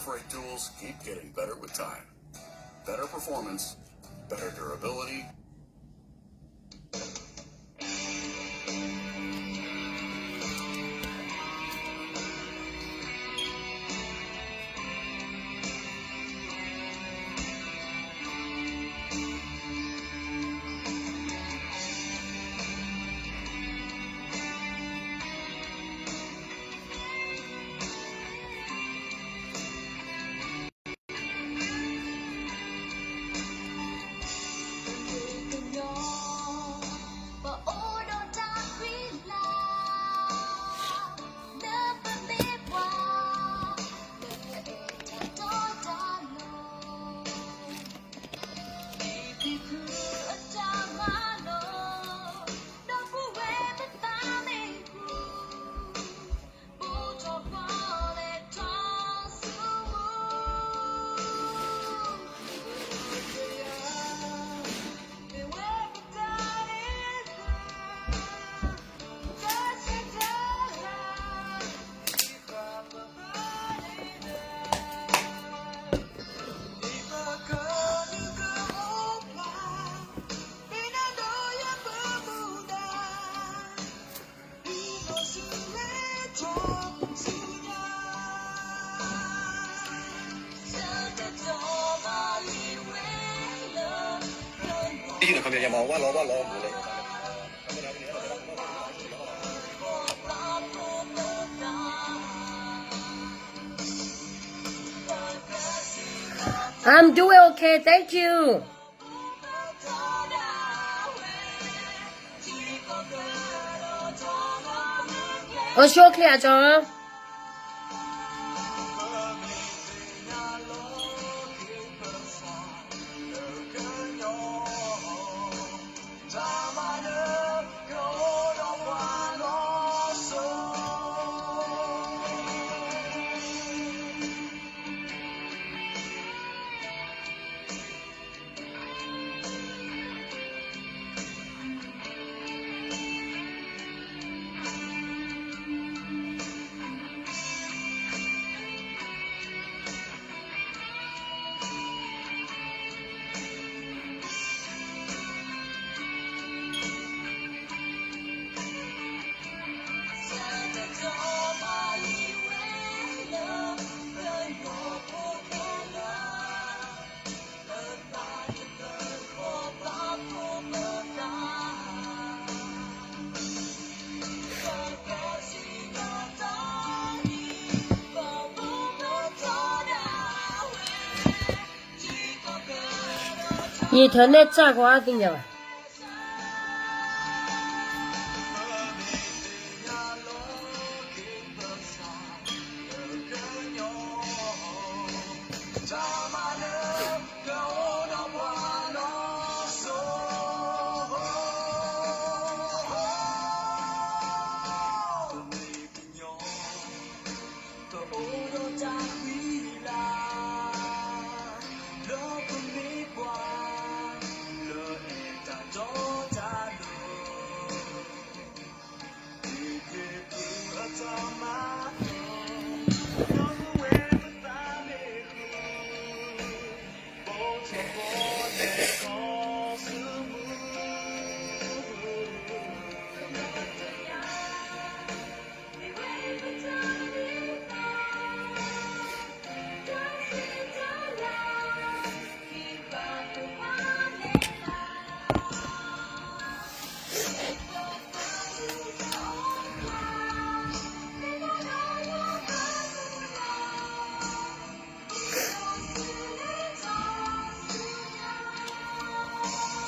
Freight tools keep getting better with time. Better performance, better durability. I'm doing okay, thank you. Ơ, show clear cho.ယထၢၣ်နဲၣ်စၢ်ကွၢ်သ့ၣ်ညါဘၣ်.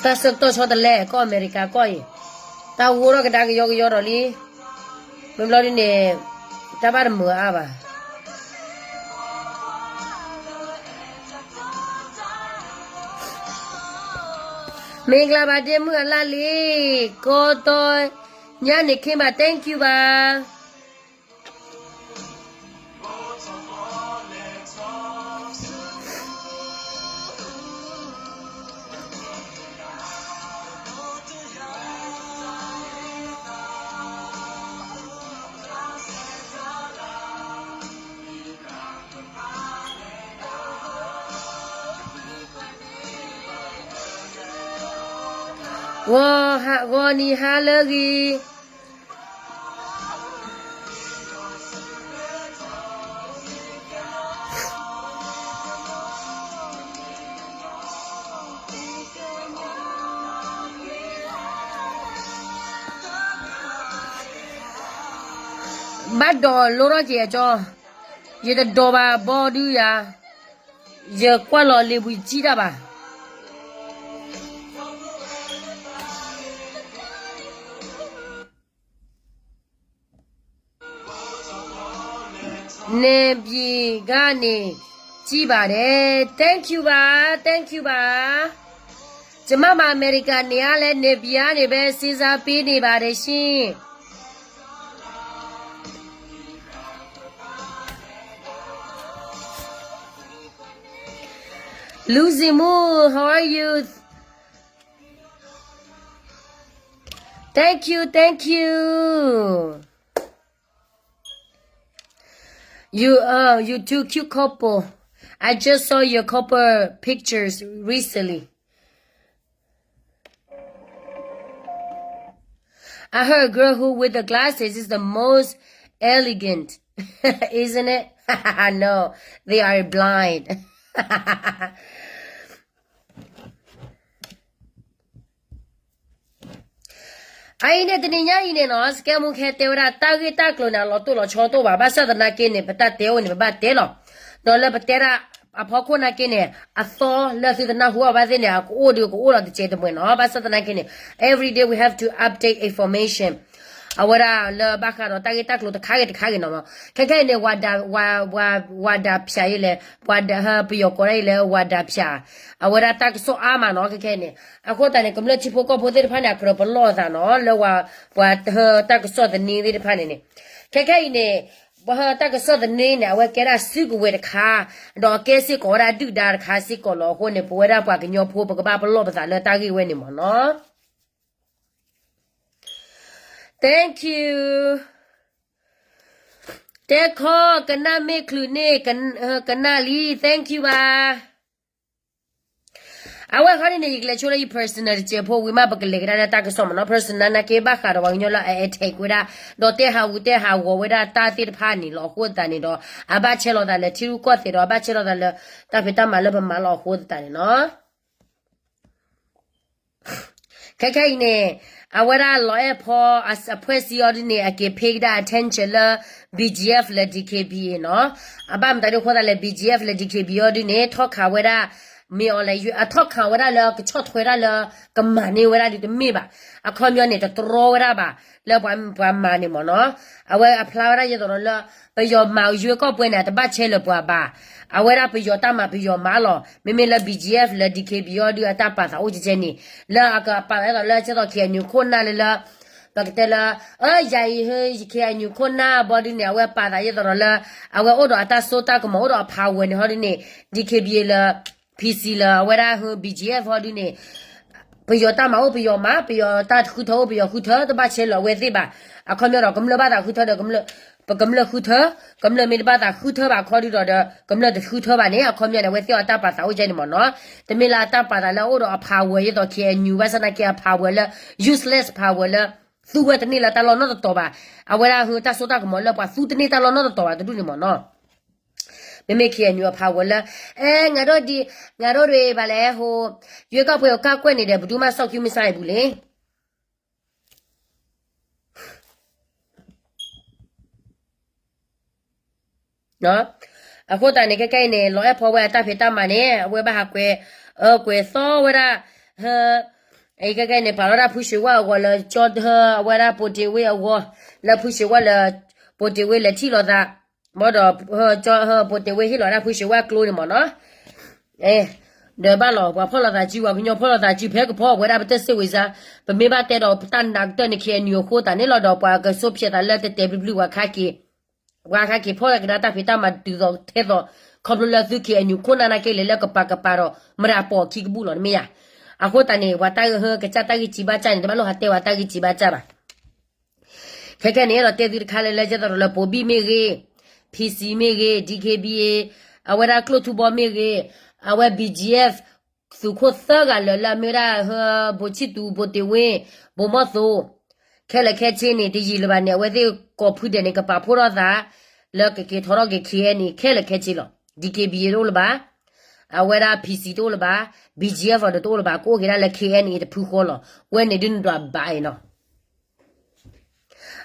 တၢ်ဆၢကတီၢ်ဆီတလဲ ကီၢ်အမဲရကၤကီၢ်အံၤ, တၢ်ဂိၢ်ထီၣ်ကဒါကယီကယီဒီးလံ, မ့ၢ်ဘျီဒ်န့ၣ် တၢ်ဘၣ်တမုာ်အါဘၣ်. မ့ၢ်ကျါဘၣ်ဒ့မုၣ်အလၣ်လံ, ကီတီ ညါန့ၣ်ခ့ဘၣ် thank you ဘၣ်. ဂီၤနံၤဟါလၢအဂ့ၤ, ဘၣ်ဒိးလိထီၣ်က့ၤအကၠီ, ယတဒိးဘၣ်ဘီဒုယၤ, ယကွၢ်လီၤလံာ်ပူၤယစံၣ်တၢ်ဘၣ်. Nibiga န့ၣ် စံၣ်ဘၣ်ဒဲး, thank you ဘၣ်, thank you ဘၣ်. ကျွန်မမှာ အမေရိကန်နေရလဲ နေပြည်တော်ကနေပဲ စဉ်းစားပေးနေပါတယ်ရှင်. Lucy Moon, how are you? Thank you, thank you. You, uh, you two cute couple. I just saw your couple pictures recently. I heard a girl who with the glasses is the most elegant, isn't it? No, they are blind. အအံၤန့ၣ် တနံၤညါအံၤန့ၣ်နီၤ စကဲမူခဲတဲဝဲဒၣ် တၢ်ဂ့ၢ်တၢ်ကျိၤန့ၣ် အလီၤတိၢ်လီၤဆီတအိၣ်ဘၣ်, ဘၣ်ဆၣ်သနာ်က့န့ၣ် ပတၢ်တဲအိၣ်န့ၣ် ပဘၣ်တဲလီၤ. ဒီးလၢပတဲဒၣ်အဖီခိၣ်နာ်က့န့ၣ် အသီလၢသုတနၢ်ဟူဘၣ်သ့ၣ်န့ၣ် အကအိၣ်ဒီးကအိၣ်လီၤတစဲးတမှဲၤနီၤ, ဘၣ်ဆၣ်သနာ်က့န့ၣ် every day we have to update information. အဝဲဒၣ်လၢဘၣ်ဃးဒီးတၢ်ဂ့ၢ်တၢ်ကျိၤတခါဂ့ၤတခါဂ့ၤနီၤ, ခဲခဲအံၤန့ၣ် ဝၤဒၣ်ဖၠးအံၤလဲၣ်, ဝၤဒၣ်ဖၠး, ပယီၤကိးဒၣ်အံၤလၢဝၤဒၣ်ဖၠး, အဝဲဒၣ်တၢ်ကစီၣ်အါမးနီၤ ခဲခဲအံၤန့ၣ်. အဃိသတးန့ၣ် ကမျၢၢ်ထံဖိကီၢ်ဖိသ့ၣ်တဖၣ်န့ၣ် အကြၢးပလီၢ်အသးနီၤ လၢပှၤတၢ်ကစီၣ်သန့သ့ၣ်တဖၣ်န့ၣ်န့ၣ်, ခဲခဲအံၤန့ၣ် ပှၤတၢ်ကစီၣ်သန့န့ၣ် အဝဲကဲဒၣ်စုကဝဲၤတခါ, ဒီးအကဲစ့ၢ်ကီးဝဲဒၣ်ဒုၣ်ဒါတခါစ့ၢ်ကီးလီၤ. အဃိန့ၣ် ပဝဲဒၣ်ပှၤကညီဖိ ပကဘၣ်ပလီၢ်ပသးလၢတၢ်ဂ့ၢ်ဝဲန့ၣ်မ့ၢ်နီၤ. Thank you. တဲခီကနၣ်မ့ၢ်ချုးန့ၣ် ကနၣ်လံ thank you ဘၣ်. အဝဲခီဒ်န့ၣ် ယကလဲၤဆိလၢယ personal တစဲးဖိ ဝံၤမး ပကလဲၤကဒါလၢတၢ်ကစီၣ်မ့ၢ်နီၤ. personal နာ်က့ဘၣ်ဃးဒီးပှၤကညီလၢအ attack ဝဲဒၣ် ဒီးတဲဟးဂူာ်တဲဟးဂီၤဝဲဒၣ်တၢ်သ့ၣ်တဖၣ်န့ၣ်လီၤ. အဃိသတးန့ၣ်ဒီး အဘၣ်ဆဲးလီၤသးလၢထံရူၢ်ကီၢ်သဲးဒီး အဘၣ်ဆဲးလီၤသးလၢ တၢ်ဖံးတၢ်မၤလၢပမၤလီၤအဃိသတးန့ၣ်နီၤ. ခဲခဲအံၤန့ၣ် အဝဲဒၣ်လီၤအဲၣ်ဖီ အ အဖွဲ့အစည်း အီၤဒ်န့ၣ် အက့ၤ pay ကဒါ attention လၢ BGF လၢ DKBA နီၤ. အဘၣ်မတၤဒ်အဃိသတးလဲၣ် BGF လၢ DKBA အီၤဒ်န့ၣ် ထီၣ်ခးဝဲဒၣ် မ့ၢ်အီၤလဲၣ် အထီၣ်ခးဝဲဒၣ်လၢကဆီၣ်ထွဲဒၣ်လၢ ကမၤန့ၢ်ဝဲဒၣ်ဒ်တမ့ၢ်ဘၣ်. အခီပညီန့ၣ် တတြီဝဲဒၣ်ဘၣ် လၢပှၤမၤန့ၣ်မ့ၢ်နီၤ. အဝဲအဖျါဝဲဒၣ်ယသိးဒီးလၢ ပယီၤမၤယွဲၢ်ကီၢ်ပှဲၤန့ၣ် အတဘၣ်ဆဲးလၢပှၤဘၣ်. အဝဲဒၣ်ပယီၤတၢ်မၤပယီၤမၤလီၤ. မ့မ့ၢ်လၢ BGF လၢ DKBA အီၤဒုး အတၢ်ပာ်သးအိၣ်ကဲကဲန့ၣ် လၢအကပာ်ဝဲဒၣ်လၢ ကဲသိး KNU ခိၣ်နၢ်လၢလၢ ပကတဲလၢ ယၤအံၤ KNU ခိၣ်နၢ်ဘီဒုးန့ၣ် အဝဲပာ်သးယသိးဒီးလၢ အဝဲအိၣ်ဒီးအတၢ်စိတၢ်ကမီၤ အိၣ်ဒီးအ power န့ၣ်ဟီဒုးန့ၣ် DKBA လၢ PC လၢအဝဲဒၣ် BGF ဟီဒုးန့ၣ် ပယီၤတၢ်မၤအိၣ်ပယီၤမၤ, ပယီၤတၢ်ဃုထၢအိၣ်ပယီၤဃုထၢ, တဘၣ်ဆဲးလၢအဝဲသ့ၣ်ဘၣ်. အခီပညီဒီး ကမျၢၢ်ဘၣ်သးဃုထၢဒီး ပကမျၢၢ်ဃုထၢ, ကမျၢၢ်မ့ၢ်တဘၣ်သးဃုထၢဘၣ်ခီဒုးဒီး ကမျၢၢ်တဃုထၢဘၣ်န့ၣ် အခီပညီန့ၣ် အဝဲသ့ၣ်အတၢ်ပာ်သးအိၣ်ကဲန့ၣ်မ့ၢ်နီၤ. တမ့ၢ်လၢအတၢ်ပာ်သးလၢအအိၣ်ဒီးအ power ယသိး KNU ဘၣ်ဆၣ်သနာ်က့အ power လၢ useless power လၢ သူဝဲတန့ၢ်လၢတၢ်လီၢ်နီတတီၤဘၣ်. အဝဲဒၣ်ဟ့ၣ်တၢ်စိတၢ်ကမီၤလၢပှၤသူတန့ၢ်တၢ်လီၢ်နီတတီၤဘၣ်တဒူၣ်န့ၣ်မ့ၢ်နီၤ. မ့မ့ၢ် KNU အ power လၢ အဲ ငါတို့ဒီ ငါတို့တွေ ဘာလဲ ဟို ရွေးကောက်ပွဲကို ကန့်ကွက်နေတယ် ဘယ်သူမှ စောင့်ကြည့်မဆိုင်ဘူးလေ. အဃိသတးန့ၣ် ခဲခဲအံၤန့ၣ် လီၤအဲၣ်ဖီဝဲအတၢ်ဖံးတၢ်မၤန့ၣ် အဝဲဘၣ်ဟးကွဲး အၢ ကွဲးသီဝဲဒၣ် ဟဲ အံၤခဲခဲအံၤန့ၣ် ပာ်လီၤဒၣ်ဖုၣ်စံးဝၣ်အဂီၤလၢ ကၠီ ဟဲ အဝဲဒၣ် ဗိုလ်တင်ဝင်း အဂီၤ လၢဖုၣ်စံးဝၣ်လၢ ဗိုလ်တင်ဝင်း လဲၤထံၣ်လိာ်သး ဘၣ်ဒီး ဗိုလ်တင်ဝင်း ဟ့ၣ်လီၤဒၣ်ဖုၣ်စံးဝၣ်ကျိန့ၣ်မ့ၢ်နီၤ. ဒီးဘၣ်လီၤ ပှၤဖီၣ်လိာ်သးစု ပှၤကညီဖီၣ်လိာ်သးစု ဖဲကဖီၣ်ဝဲဒၣ် ပတစ့ၢ်ဝံၤစါ ပမ့ၢ်ဘၣ်တဲဒီး ပတၢ်နာ်ကတၢၢ်န့ၣ် KNU အဃိသတးန့ၣ်လီၤ. ဒီးပှၤကဆိဖျဲးသးလၢတဲတဲဘျုးဘျုး ပှၤခါက့ၤ ပှၤခါက့ၤဖီၣ်ကဒါတၢ်ဖံးတၢ်မၤတုၤသိးထဲသိး ခီဖျိလၢသု KNU ခိၣ်နၢ်နာ်က့လဲၣ် လၢကပၤကပၤဒီး မတၤပိာ်ခံကဘူၣ်လီၤ တမ့ၢ်ယၤ. အဃိသတးန့ၣ် ပှၤတၢ်ဂ့ၢ်ဟၢကစၢ်တၢ်ဂ့ၢ်စံးဘၣ်စၢ်န့ၣ် တဘၣ်လိၣ်ဟးတဲပှၤတၢ်ဂ့ၢ်စံးဘၣ်စၢ်ဘၣ်. ခဲခဲန့ၣ် အဲၣ်ဒိးတဲသုတခါလၢ လၢကဲသိးဒီးလၢ ဗိုလ်ဘံၣ် မ့ၢ်ဂ့ၤ, PC မ့ၢ်ဂ့ၤ, DKBA အဝဲဒၣ်ကျိၣ်ထူဘီမ့ၢ်ဂ့ၤ, အဝဲ BGF သုးခိၣ်သၢဂၤလၢာ်လၢအမ့ၢ်ဝဲဒၣ် ဘိၣ်ဆံၣ်သူ, ဘိၣ်တ့ၢ်ဝ့ၢ်, ဘိၣ်မီၢ်သိ, ခဲလၢာ်ခဲဆ့န့ၣ် တယံာ်လၢၤဘၣ်န့ၣ် အဝဲသ့ၣ်ကိးဖုဒဲးန့ၣ် ကပာ်ဖှိၣ်ထီၣ်သး လၢကက့ၤထီထီၣ်က့ၤ ခ့ၣ်အဲၣ်အဲၣ် ခဲလၢာ်ခဲဆ့လီၤ. ဒီး က့ဘံၣ်အ့ တအိၣ်လၢၤဘၣ်, အဝဲဒၣ် ဖံၣ်စံၣ် တအိၣ်လၢၤဘၣ်, ဘံၣ်ကၠံၣ်အၣ်ဖီၣ်ဒီးတအိၣ်လၢၤဘၣ်, ကအိၣ်က့ၤဒၣ်လၢ ခ့ၣ်အဲၣ်အဲၣ် တဖုဃီလီၤ. ဝဲန့ၣ်ဒုးနဒွးဘၣ်အံၤနီၤ.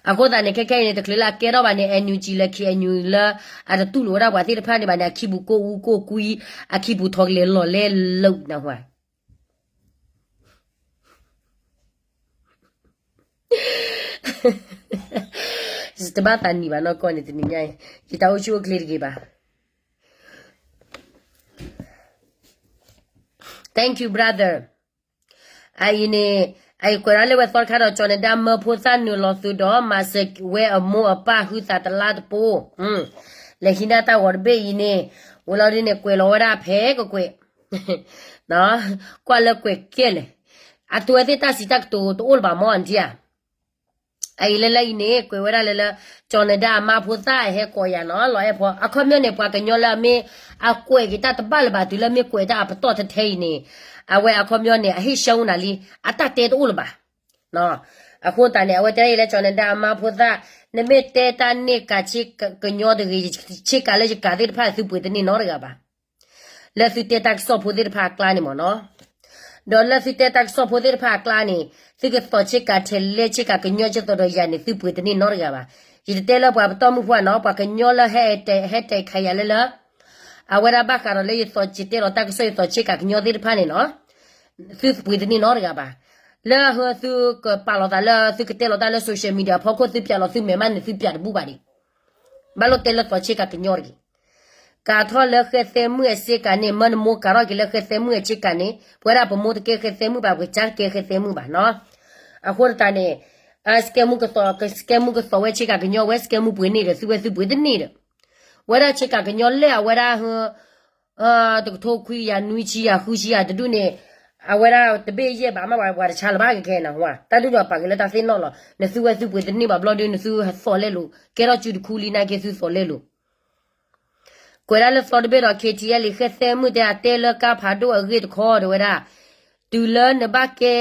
အဃိသတးန့ၣ် ခဲခဲအံၤန့ၣ် တချုးလၢအကဲထီၣ်ဘၣ်န့ၣ် NUG လၢ ခ့ၣ်အဲၣ်ယူၣ် လၢ အတတူၢ်လိာ်ဝဲဒၣ်ပှၤသ့ၣ်တဖၣ်န့ၣ်ဘၣ်န့ၣ် အခံပူၤကိၢ်အူကိၢ်ကွံ, အခံပူၤထီကလဲၤလီၤလဲလိာ်နၢ်ဟူဧါ. ယတဘၣ်သးနံၤဘၣ်နီၢ်ကီၢ်န့ၣ် တနံၤညါအံၤ ယတၢ်အိၣ်ဆူၣ်အိၣ်ချ့တဂ့ၤဘၣ်. Thank you brother. အအံၤန့ၣ် အအံၤကွဲးဒၣ်လၢဝဲသီတခါဒီး ကၠီၤနဒါမၢဖိသၣ်နုာ်လီၤသုးဒီး မၤစၢၤဝဲအမိၢ်အပၢ်ဟုသးတလါတပူၤ, လဲၤဟံးန့ၢ်တၢ်ဂီၤတဘ့ၣ်အံၤန့ၣ် ဝဲလီၤဒ်န့ၣ် ကွဲးလီၤဝဲဒၣ်ဖဲကကွဲး ကွၢ်လၢကွဲးကဲလဲၣ်, အဝဲသ့ၣ်တၢ်စံးတၢ်ကတိၤတအိၣ်လၢၤဘၣ်မ့ၢ်အဒံဧါ. အအံၤလၢလၢအံၤန့ၣ် ကွဲးဝဲဒၣ်လၢလၢ ကၠီၤနဒါအမါဖိသၣ်ဟဲကိးယၤနီၤ လီၤအဲၣ်ဖီ အခီပညီန့ၣ် ပှၤကညီလၢအမ့ၢ် အကွဲးက့ၤတၢ်တဘၣ်လၢၤဘၣ် တုၤလၢမ့ၢ်ကွဲးတၢ်အပတီၢ်ထဲထဲအံၤန့ၣ် အဝဲအခီပညီန့ၣ် အဟ့ၣ်ဆၢမူနၤလံ အတၢ်တဲတအိၣ်လၢၤဘၣ်. အဃိသတးန့ၣ် အဝဲတဲဒၣ်အံၤလၢ ကၠီၤနဒါအမါဖိသၣ် နမ့ၢ်တဲတၢ်န့ၢ်ကၤဆ့ကညီတဂ့ၤ ဆ့ကၤလၢယကၤသ့ၣ်တဖၣ် သုပှ့ၤတန့ၢ်နီတဂၤဘၣ်. လၢသုတဲတၢ်ကစီၣ်ဖိသ့ၣ်တဖၣ်အကျါန့ၣ်မ့ၢ်နီၤ, ဒီးလၢသုတဲတၢ်ကစီၣ်ဖိသ့ၣ်တဖၣ်အကျါန့ၣ် သုကသီၣ်ဆ့ကၤထဲလဲဆ့ကၤကညီကသိးဒီးယၤန့ၣ် သုပှ့ၤတန့ၢ်နီတဂၤဘၣ်. ယတတဲလၢပှၤပတီၢ်မုၢ်ဖိနီၤ ပှၤကညီလၢဟဲတဲာ်ခးယၤလၢလၢ အဝဲဒၣ်ဘၣ်ဃးဒီးလၢယသီၣ်ကတဲလီၤတၢ်ကစီၣ် ယသီၣ်ဆ့ကၤကညီသ့ၣ်တဖၣ်န့ၣ်နီၤ သုပှ့ၤတန့ၢ်နီတဂၤဘၣ်. လၢသုကပာ်လီၤသးလၢသုကတဲလီၤတၢ်လၢ social media အဖီခိၣ် သုပျးလီၤသုမဲာ်မးန့ၣ် သုပျးတဘူၣ်ဘၣ်ဒံး. ဘၣ်လိၣ်တဲလၢသီၣ်ဆ့ကၤကညီတဂ့ၤ. ကၤထီၣ်လၢဃဲသဲမုၣ်အဆ့ကၤန့ၣ် မၢနမိၢ်ကၤထီၣ်က့ၤလၢဃဲသဲမုၣ်အဆ့ကၤန့ၣ် ပဝဲဒၣ်ပမိၢ်တကဲဃဲသဲမုၣ်ဘၣ် ပကစၢ်တကဲဃဲသဲမုၣ်ဘၣ်နီၤ. အဃိသတးန့ၣ် စကဲမုၣ်ကသီၣ် စကဲမုၣ်ကသီၣ်ဝဲဆ့ကၤကညီဝဲ စကဲမုၣ်ပှ့ၤန့ၢ်ဒီး သုဝဲသုပှ့ၤတန့ၢ်ဒီး ဝဲဒၣ်ဆ့ကၤကညီလၢအဝဲဒၣ် တကထိခွံကယၤနွံဆံယၤဃုဆံယၤတဒူၣ်န့ၣ် အဝဲဒၣ်တဘ့ၣ်ယဲၢ်ဘးမး ပှၤတဆါလၢၤဘၣ်ကခဲနီၤ တၢ်ဒုၣ်ဒီးပာ်က့ၤလၢတၢ်သ့ၣ်နီၣ်လီၤ. နသုဝဲသုပှ့ၤတန့ၢ်ဘၣ်ဘျီဒုး နသုသီၣ်လဲလိာ် ကဲထီၣ်စုတခူလံနာ်က့သုသီၣ်လဲလိာ်. ကွဲးဒၣ်လၢသီတဘ့ၣ်ဒီး ခ့ၣ်ထံၣ်အဲၣ်လံ ဃဲသဲမုၣ်တဲ အတဲလၢကါဖးဒိၣ်အဂ့ၢ်တခီ တဲဝဲဒၣ် တုၤလၢနဘၣ်ကဲ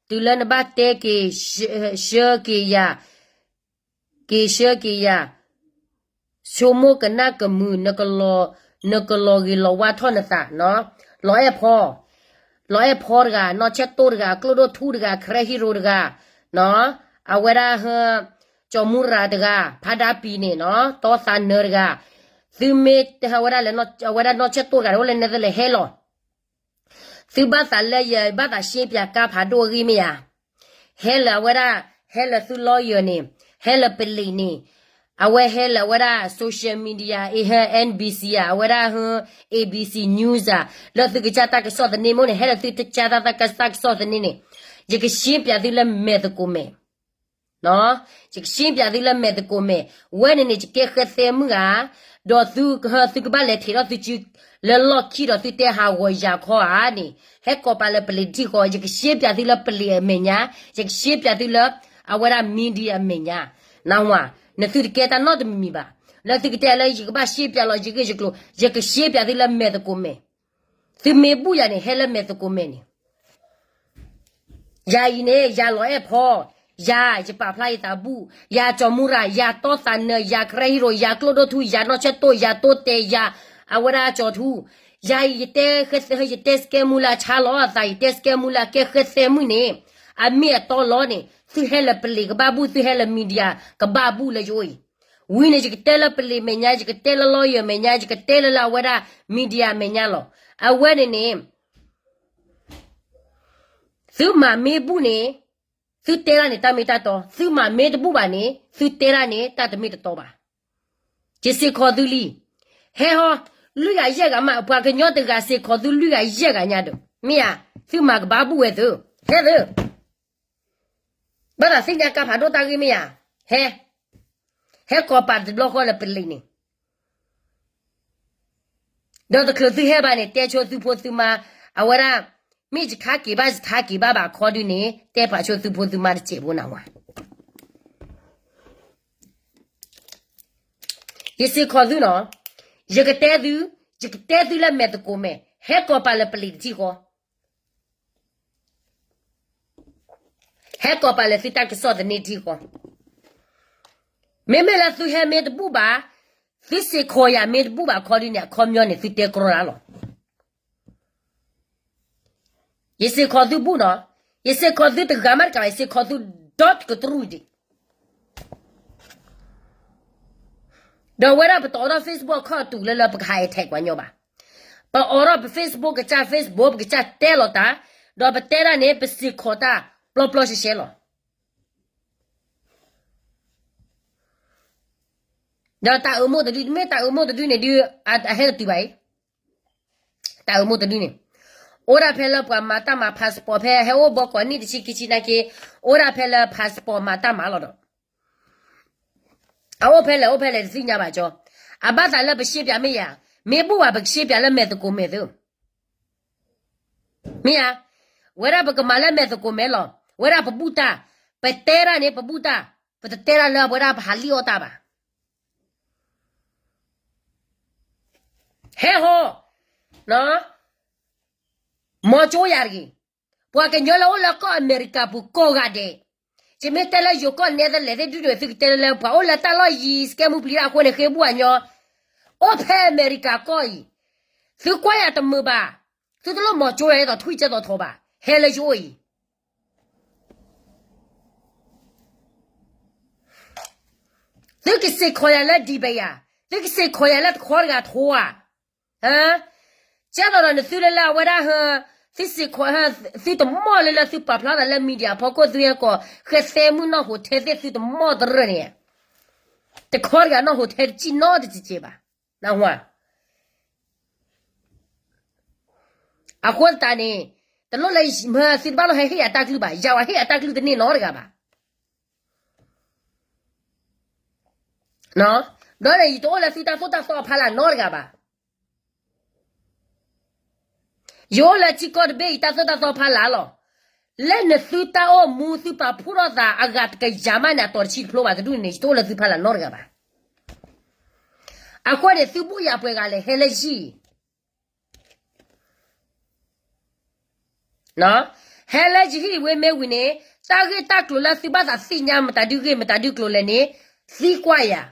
တုၤလၢနဘၣ်တဲက့ၤ ဆှၢက့ၤယၤ က့ၤဆှၢက့ၤယၤ ဆိကမိၣ်ကနၣ်ကမုာ် နကလီၤဂ့ၤလီၤဝါထီၣ်နသးနီၤ. လီၤအဲၣ်ဖီ လီၤအဲၣ်ဖီတဂၤ နီၢ်ဆဲၣ်တိၣ်တဂၤ ကျိၣ်ဒိၣ်ထူတဂၤ ခရဲဟံရိၤတဂၤ အဝဲဒၣ် ကၠီၤမူရၤတဂၤ ဖးဒါပံၤန့ၣ်နီၤ တီသးနၢၤတဂၤ သုမ့ၢ်ဝဲဒၣ်လၢ အဝဲဒၣ်နီၢ်ဆဲၣ်တိၣ်တဂၤ အိၣ်လၢနဲသလဲၣ် ဟဲလီၤ သုဘၣ်သးလၢယဘၣ်သးရှင်းပြကါဖးဒိၣ်အဂ့ၢ်မ့ၢ်ဧါ. ဟဲလၢအဝဲဒၣ် ဟဲလၢသု lawyer န့ၣ် ဟဲလၢပလံးန့ၣ် အဝဲဟဲလၢအဝဲဒၣ် social media အဟဲ NBC ဧါ အဝဲဒၣ် ABC News ဧါ လၢသုကစၢ်တၢ်ကစီၣ်သန့မ့ၢ်န့ၣ် ဟဲလၢသုကစၢ်တၢ် တၢ်ကစီၣ်သန့န့ၣ် ယကရှင်းပြသုလၢမဲာ်သကိးမဲာ် ယကရှင်းပြသုလၢမဲာ်သကိးမဲာ် ဝဲန့ၣ်န့ၣ် ယကဲဃဲသဲမုၣ်ဧါ, ဒီးသု သုကဘၣ်လဲၤထံးထီၣ်သုစု လၢလီၢ်ခံဒီးသုတဲဟးဂီၤယၤခီဧါန့ၣ် ဟဲကိးပာ်လၢပလံးတထံၣ်ဃီ ယကရှင်းပြသုလၢပလံးအမဲာ်ညါ, ယကရှင်းပြသုလၢ အဝဲဒၣ် media အမဲာ်ညါ, နၢ်ဟူဧါ, နသုတကဲတၢ်နီတမံၤမံၤဘၣ်, လၢသုကတဲလၢယကဘၣ်ရှင်းပြလီၤယဂ့ၢ်ယကျိၤ, ယကရှင်းပြသုလၢမဲာ်သကိးမဲာ်, သုမ့ၢ်ဘူၣ်ယၤန့ၣ် ဟဲလၢမဲာ်သကိးမဲာ်န့ၣ် ယၤအံၤန့ၣ် ယၤလီၤအဲၣ်ဖီ, ယၤ ယပာ်ဖျါယသးဘူၣ်, ယၤကၠီၤမူရၤ, ယၤတီသးနၢၤ, ယၤခရဲဟံရိၤ, ယၤကျိၣ်ဒိၣ်ထူ, ယၤနီၢ်ဆဲၣ်တိၣ်, ယၤတိတဲ, ယၤ အဝဲဒၣ်ကၠီၤထူ, ယၤအံၤ ယတဲ ယတဲစကဲမူလၢအဆါလီၤအသး, ယတဲစကဲမူလၢအကဲဃဲသဲမုၣ်န့ၣ်, အမ့ၢ်အတီလီၤန့ၣ် သုဟဲလၢပလံးကဘၣ်ဘူၣ်, သုဟဲလၢ media ကဘၣ်ဘူၣ်လၢယအိၣ်အံၤ, ဝံၤန့ၣ် ယကတဲလၢပလံးမဲာ်ညါ, ယကတဲလၢ lawyer မဲာ်ညါ, ယကတဲလၢလၢအဝဲဒၣ် media မဲာ်ညါလီၤ. အဝဲန့ၣ်န့ၣ် သုမၤမ့ၢ်ဘူၣ်န့ၣ် သုတဲဒၣ်န့ၣ် တၢ်မ့ၢ်တၢ်တီ, သုမၤမ့ၢ်တဘူၣ်ဘၣ်န့ၣ် သုတဲဒၣ်န့ၣ် တၢ်တမ့ၢ်တတီဘၣ်. ယစ့ၢ်ကီးသုလံ, ဟဲဟီ, လွံၢ်ဂၤယဲၢ်ဂၤမး, ပှၤကညီတဂၤစ့ၢ်ကီးသုလွံၢ်ဂၤယဲၢ်ဂၤညါဒီး, မ့ၢ်ဧါ, သုမၤကဘၣ်ဘူၣ်ဝဲသု, ဟဲသု, ဘၣ်သးသ့ၣ်ညါကါဖးဒိၣ်တၢ်ဂ့ၢ်မ့ၢ်ဧါ, ဟဲ, ဟဲကိးပာ်တဘျီဃီလၢပလံးန့ၣ် ဒီးတချုးသုဟဲဘၣ်န့ၣ် တဲဆိသုဖိသုမါ, အဝဲဒၣ်, မ့ၢ်ယခါက့ၤဘၣ် ယခါက့ၤဘၣ်ဘၣ်ခီဒုန့ၣ် တဲပာ်ဆိသုဖိသုမါတစဲးဖိနဝါ. ယစ့ၢ်ကီးသုနီၤ, ယကတဲသု, ယကတဲသုလၢမဲာ်သကိးမဲာ်, ဟဲကိးပာ်လၢပလံးတထံၣ်ဃီ ဟဲကိးပာ်လၢသုတၢ်ကစီၣ်သန့ထံဃီ, မ့မ့ၢ်လၢသုဟဲမ့ၢ်တဘူၣ်ဘၣ်, သုစ့ၢ်ကီးယၤမ့ၢ်တဘူၣ်ဘၣ်ခီဒုန့ၣ် အခီပညီန့ၣ် သုတဲကြီတၢ်လီၤ. ယစ့ၢ်ကီးသုဘူၣ်နီၤ, ယစ့ၢ်ကီးသုတဂၤမးတကးဘၣ်, ယစ့ၢ်ကီးသုဒီတကတြူၢ်ဒံး ဒီးဝဲဒၣ်ပတအိးထီၣ် Facebook ခီၣ်တူာ်လၢလၢပကဟး attack ပှၤညီဘၣ်. ပအိးထီၣ်ပ Facebook ကစၢ် Facebook ပကစၢ်တဲလီၤတၢ်, ဒီးပတဲဒၣ်န့ၣ် ပစ့ၢ်ကီးတၢ်ပျီပျီရှဲရှဲလီၤ. ဒီးတၢ်အၢမိၢ်တဒု, မ့ၢ်တၢ်အၢမိၢ်တဒုန့ၣ်ဒုး အဟဲတတုၤဘၣ်အံၤ, တၢ်အၢမိၢ်တဒုန့ၣ် အိၣ်ဒၣ်ဖဲလၢပှၤမၤတၢ်မၤ passport ဖဲဟဲအိၣ်ဘီကီးနံၣ်တဆံခံဆံနာ်က့, အိၣ်ဒၣ်ဖဲလၢ passport မၤတၢ်မၤလီၤဒီး အအိၣ်ဖဲလဲၣ် အိၣ်ဖဲလဲၣ်တသ့ၣ်ညါဘၣ်ကၠီ, အဘၣ်သးလၢပရှဲပၠးမ့ၢ်ယၤ, မ့ၢ်ဘူၣ်ဘၣ်ပကရှဲပၠးလၢမဲာ်သကိးမဲာ်သု, မ့ၢ်ဧါ, ဝဲဒၣ်ပကမၤလၢမဲာ်သကိးမဲာ်လီၤ, ဝဲဒၣ်ပဘူၣ်တၢ်, ပတဲဒၣ်န့ၣ် ပဘူၣ်တၢ်, ပတတဲဒၣ်လၢအဝဲဒၣ်ပဟးလံၣ်အီၣ်တၢ်ဘၣ်. ဟဲဟီ, မီၤကၠိယၤတဂ့ၤ, ပှၤကညီလၢအိၣ်လၢကီၢ်အမဲရကၤပူၤကိးဂၤဒဲး, ယမ့ၢ်တဲလၢယိၤကီၢ် Netherlands သ့ၣ်ဒုန့ၣ် သုကတဲလၢပှၤအိၣ်လၢတၢ်လီၢ်ယံၤ စကဲမူပျံၤတၢ်အဃိန့ၣ် ဃ့ဘူၣ်အညီ, အိၣ်ဖဲအမဲရကၤကီၢ်အံၤ, သုကွၢ်ယၤတမုာ်ဘၣ်, သုတလိၣ်မီၤကၠိယၤဒ်သိးထွံၣ်ကဲသိးထီဘၣ်, ဟဲလၢယအိၣ်အံၤ သုကစ့ၢ်ကီးယၤလၢဒံးဘၣ်ယၤ, သုကစ့ၢ်ကီးယၤလၢတခီတဂၤထိဧါ, ကဲသိးဒီးနသုလၢလၢအဝဲဒၣ်, သုစ့ၢ်ကီး, သုတမီၢ်လၢလၢသုပာ်ဖျါသးလၢ media ဖီခိၣ် သုဟဲကိးဃဲသဲမုၣ်နီၢ်ဟိးထဲသ့ၣ် သုတမီၢ်တရၢၢ်န့ၣ်, တခီတဂၤနီၢ်ဟိးထဲတစံၣ်နီတစဲးဘၣ်, နၢ်ဟူဧါ. အဃိသတးန့ၣ်, တလိၣ်လၢသုတဘၣ်လိၣ်ဟဲဟ့ၣ်ယၤတၢ်ကလုၢ်ဘၣ်, ယၤဝဲဟ့ၣ်ယၤတၢ်ကလုၢ်တန့ၢ်နီတဂၤဘၣ်. ဒီးန့ၣ် ယတအိၣ်လၢသုတၢ်သိၣ်တၢ်သီအဖီလာ်နီတဂၤဘၣ်. ယအိၣ်လၢထံကီၢ်တဘ့ၣ်အံၤတၢ်သိၣ်တၢ်သီဖီလာ်လီၤ. လၢနသုတၢ်အိၣ်မူသုပာ်ဖှိၣ်ထီၣ်သးအဂၤတကယၤမးန့ၣ် အတီၤတဆံတဖျိဘၣ်တဒူၣ်န့ၣ် ယတအိၣ်လၢသုဖီလာ်နီတဂၤဘၣ်. အဃိန့ၣ် သုဘူၣ်ယၤပှဲၤဂၤလဲၣ် ဟဲလၢယဟံၣ် ဟဲလၢယဟံၣ်ဝဲမ့ၢ်ဝံၤန့ၣ်, တၢ်ဂ့ၢ်တၢ်ကျိၤလၢသုဘၣ်သးသ့ၣ်ညါမတၤဒုဂ့ၢ်မတၤဒုကျိၤလဲၣ်န့ၣ်, သံကွၢ်ယၤ.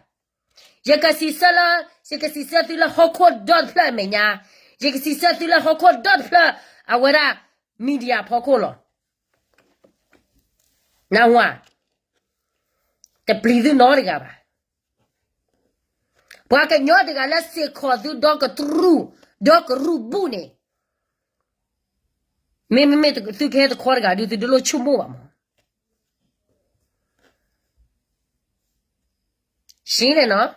ယကစံးဆၢလၢ, ယကစံးဆၢသုလၢဟီၣ်ခိၣ်ဒီတဖျၢၣ်အမဲာ်ညါ, ယကစံးဆၢသုလၢဟီၣ်ခိၣ်ဒီတဖျၢၣ်, အဝဲဒၣ် media ဖီခိၣ်လီၤ. နၢ်ဟူဧါ. တပျံၤသုနီတဂၤဘၣ်. ပှၤကညီတဂၤလၢစ့ၢ်ကီးသုဒီကတြူၢ်, ဒီကရူၢ်ဘူၣ်န့ၣ်, မ့မ့မ့ၢ်သုကဟဲတခီတဂၤဒုး သုတလိၣ်ဆိကမိၣ်ဘၣ်မး. ရှင်းတယ်နော်.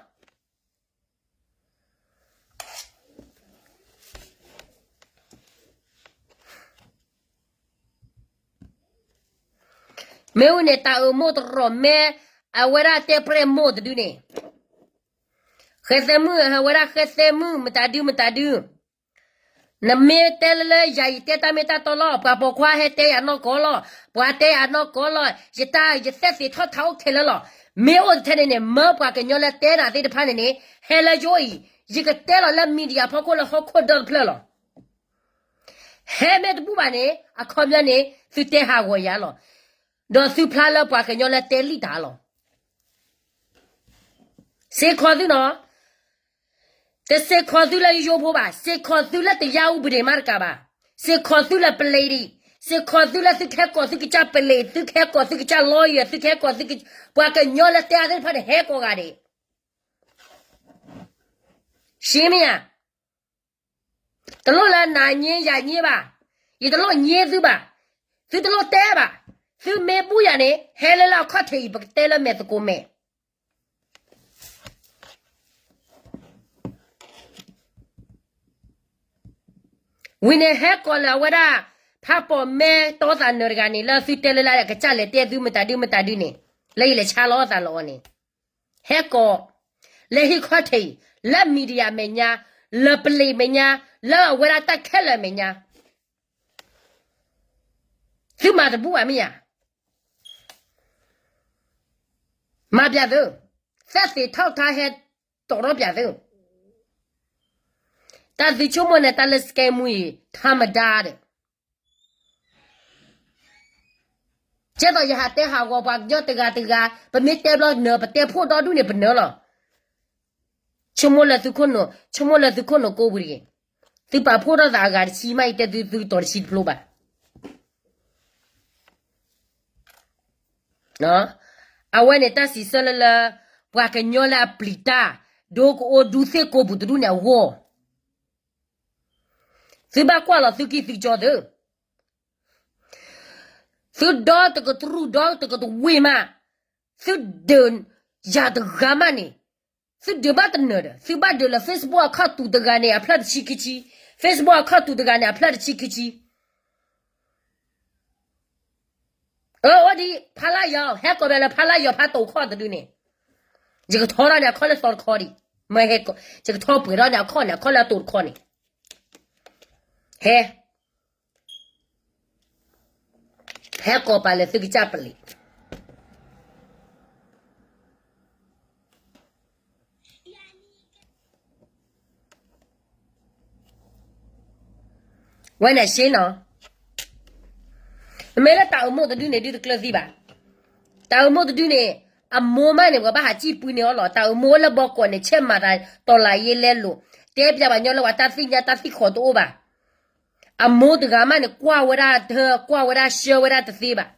မ့ၢ်ဝံၤန့ၣ် တၢ်အၢမိၢ်တရီးမဲ, အဝဲဒၣ်တဲပြဲၢ်မိၢ်တဒုန့ၣ်, ဃဲသဲမုၣ် အဝဲဒၣ်ဃဲသဲမုၣ် မတၤဒု မတၤဒု, နမ့ၢ်တဲလၢလၢယၤအံၤတဲတၢ်မ့ၢ်တၢ်တီလီၤ, ပှၤပိာ်ခွါဟဲတဲယၤနီၢ်ကီၢ်လီၤ, ပှၤတဲယၤနီၢ်ကီၢ်လီၤ, ယတၢ်ယသက်သေထီၣ်ထါအိၣ်ခဲလၢာ်လီၤ. မ့ၢ်အိၣ်ထဲန့ၣ်န့ၣ် မၢပှၤကညီလၢတဲနၤသ့ၣ်တဖၣ်န့ၣ်န့ၣ်, ဟဲလၢယအိၣ်အံၤ, ယကတဲလီၤလၢ media ဖီခိၣ်လၢဟီၣ်ခိၣ်ဒီတဖျၢၣ်လီၤ. ဟဲမ့ၢ်တဘူၣ်ဘၣ်န့ၣ် အခီပညီန့ၣ် သုတဲဟးဂီၤယၤလီၤ. ဒီးသုဖျါလၢပှၤကညီလၢတဲလံတၢ်လီၤ. စ့ၢ်ကီးသုနီၤ, တစ့ၢ်ကီးသုလၢယိယိဖိဘၣ်, စ့ၢ်ကီးသုလၢတယါအူပဒ့မးတကးဘၣ်, စ့ၢ်ကီးသုလၢပလံၤဒံး, စ့ၢ်ကီးသုလၢသုကဟဲကိးသုကစၢ်ပလံၤ, သုကဟဲကိးသုကစၢ် lawyer, သုကဟဲကိးသုက, ပှၤကညီလၢတဲအါသ့ၣ်တဖၣ်န့ၣ် ဟဲကိးဂၤဒဲး. ရှင်းမ့ၢ်ဧါ. တလိၣ်လၢနၤညါယၤညါဘၣ်, ယတလိၣ်ညါသုဘၣ်, သုတလိၣ်တဲဘၣ်, သုမ့ၢ်ဘူၣ်ယၤန့ၣ် ဟဲလၢလၢအခီၣ်ထံးအံၤ ပကတဲလၢမဲာ်သကိးမဲာ် ဝံၤန့ၣ်ဟဲကိးလၢအဝဲဒၣ် ဖးပိာ်မဲတီသးနၢၤတဂၤန့ၣ် လၢသုတဲလၢလၢကစၢ်လဲၤတဲသုမတၤဒုမတၤဒုန့ၣ်, လၢယလဲၤဆါလီၤအသးလီၤအီၤန့ၣ်, ဟဲကိး, လၢဟံၣ်ခီၣ်ထံးအံၤ, လၢ media မဲာ်ညါ, လၢပလံၤမဲာ်ညါ, လၢအဝဲဒၣ်တၢ်ခဲလၢာ်မဲာ်ညါ သုမၤတဘူၣ်ဘၣ်မ့ၢ်ဧါ. မၤပၠးသု, သက်သေထီၣ်ထါဟဲတီၤထီၣ်ပၠးသု, တၢ်သုဆိကမိၣ်န့ၣ် တၢ်လၢ scam အံၤ ထါမဒါဒီး, ကဲသိးယဟးတဲဟးဂီၤပှၤကညီတဂၤတဂၤ, ပမ့ၢ်တဲဘျီနၢၤ, ပတဲဖှိၣ်ဒီဒူၣ်န့ၣ် ပနၢၤလီၤ. ဆိကမိၣ်လၢသုခိၣ်နူာ်, ဆိကမိၣ်လၢသုခိၣ်နူာ်ကိးပူၤတဂ့ၤ. သုပာ်ဖှိၣ်ထီၣ်သးအဂၤတဆံမး ယတဲသု သုကတီၤတဆံတဖျိဘၣ်. အဝဲန့ၣ်တၢ်စံးဆၢလၢလၢ ပှၤကညီလၢအပျံၤတၢ်, ဒိကအိၣ်ဒူသ့ၣ်ကိးပူၤတဒူၣ်န့ၣ်အဂီၢ်, သုဘၣ်ကွၢ်လီၤသုကံၢ်သုကၠီသု, သုဒီတကတြူၢ်ဒီတကတဝ့ၢ်မး, သုဒုးယၤတဂၤမးန့ၣ်, သုဒုးဘၣ်တနၢၤဒီး သုဘၣ်ဒုးလၢ Facebook အခီၣ်တူာ်တဂၤန့ၣ် အဖျၢၣ်တဆံခံဆံ, Facebook အခီၣ်တူာ်တဂၤန့ၣ် အဖျၢၣ်တဆံခံဆံ. အၢ အိၣ်ဒံး ဖါလၢယီၤ ဟဲကိးဘၣ်လၢဖါလၢယီၤဖါတိာ်ခီၣ်တဒုန့ၣ်, ယကထီထီၣ်န့ၣ် အခီၣ်လၢသီတခီဒံး, မ့ၢ်ဟဲ, ယကထီပှဲၤထီၣ်န့ၣ် အခီၣ်န့ၣ် အခီၣ်လၢအတိာ်တခီန့ၣ်, ဟဲ ဟဲကိးပာ်လၢသုကစၢ်ပလံး ဝဲန့ၣ်ရှဲနီၤ, မ့ၢ်လၢတၢ်အိၣ်မူတဒုန့ၣ် ဒုတကျၢၤသံဘၣ်. တၢ်အိၣ်မူတဒုန့ၣ် အမိၢ်မးန့ၣ် ပှၤဘၣ်ဟးစံၣ်ပှံန့ၢ်အီၤလီၤ. တၢ်အိၣ်မူအိၣ်လၢဘီကီးန့ၣ် ဆဲးမၤတၢ် တီၢ်လၢ်ယ့လဲလိာ်, တဲပျးပှၤကညီလၢပှၤတၢ်သ့ၣ်ညါတၢ်သံၣ်ခီၣ်တအိၣ်ဘၣ်. အမိၢ်တဂၤမးန့ၣ် ကွၢ်ဝဲဒၣ်တၢ် ကွၢ်ဝဲဒၣ်ဆှၢဝဲဒၣ်တသ့ဘၣ်.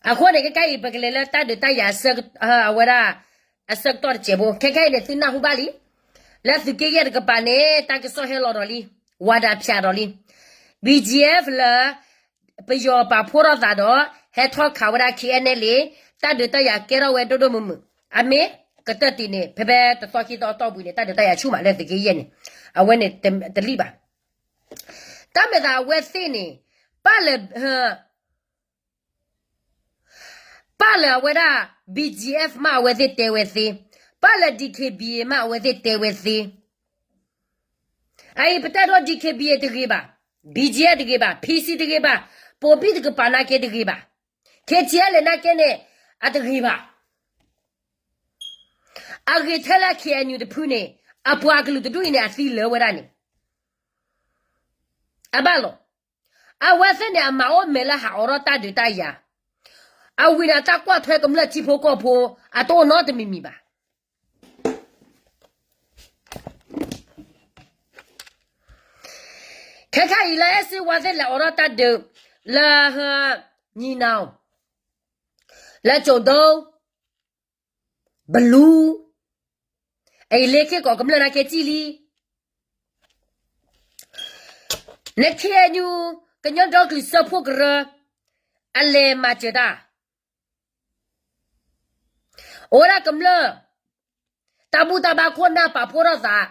အဃိန့ၣ် ခဲခါအံၤ ပကလဲၤလၢတၢ်ဒုးတၢ်ယၤ အဝဲဒၣ် အဆၢကတီၢ်တစဲးဖိ ခဲခါအံၤန့ၣ် သုနၢ်ဟူဘၣ်လံ, လၢသုးက့ယဲၢ်တကပၤန့ၣ် တၢ်ကစီၣ်ဟဲလီၤဒီးလံ, ဝၤဒၣ်ဖၠးဒီးလံ, BGF လၢ ပယီၤပာ်ဖှိၣ်ထီၣ်သးဒီး ဟဲထီၣ်ခးဝဲဒၣ် KNLA တၢ်ဒုးတၢ်ယၤကဲထီၣ်ဝဲဒိၣ်ဒိၣ်မုၢ်မုၢ်, အမ့ၢ်ကတၢၢ်တံၢ်န့ၣ် ဖဲဖဲတသီခံသီအတီၢ်ပူၤန့ၣ် တၢ်ဒုးတၢ်ယၤဆူၣ်မးလၢသုးက့ယဲၢ်န့ၣ်, အဝဲန့ၣ်တလံၣ်ဘၣ်. တၢ်မဲာ်သးအဝဲသ့ၣ်န့ၣ် ပၣ်လၢ ပၣ်လၢအဝဲဒၣ် BGF မး အဝဲသ့ၣ်တဲဝဲသ့, ပၣ်လၢ DKBA မး အဝဲသ့ၣ်တဲဝဲသ့. အအံၤ ပတဲဒီး DKBA တဂ့ၤဘၣ်, BGF တဂ့ၤဘၣ်, PC တဂ့ၤဘၣ်, ပိာ်ဘံၣ်တကပၤနာ်က့တဂ့ၤဘၣ်, KTLA နာ်က့န့ၣ် အတဂ့ၤဘၣ်. အဂ့ၤထဲလၢ KNU တဖုန့ၣ် အပှၤကလုာ်တဒူၣ်အံၤန့ၣ် အသံလၢာ်ဝဲဒၣ်န့ၣ် အဘၣ်လီၤ. အဝဲသ့ၣ်န့ၣ် အမၤအိၣ်မဲာ်လၢဟးအိးထီၣ်တၢ်ဒုးတၢ်ယၤ, အဝံၤန့ၣ် အတၢ်ကွၢ်ထွဲကမျၢၢ်ထံဖိကီၢ်ဖိ အတအိၣ်နီတမံၤမံၤဘၣ်. ခဲခါအံၤလၢအဲၣ်စ့ဝါသ့ၣ်လဲၤအိးထီၣ်တၢ်ဒုး လၢ ညီနောင်, လၢကၠိၤဒိ, ဘလူ, အံၤလ့ခ့ၣ်ကီးကမျၢၢ်နာ်က့စံၣ်လံ. န KNU ကညီဒီကလုာ်စၢဖှိၣ်ကရၢ အလဲၤမၤစၢၤတၢ် အိၣ်ဝဲဒၣ်ကမျၢၢ် တၢ်ဘူၣ်တၢ်ဘါခိၣ်နၢ်ပာ်ဖှိၣ်ထီၣ်သး,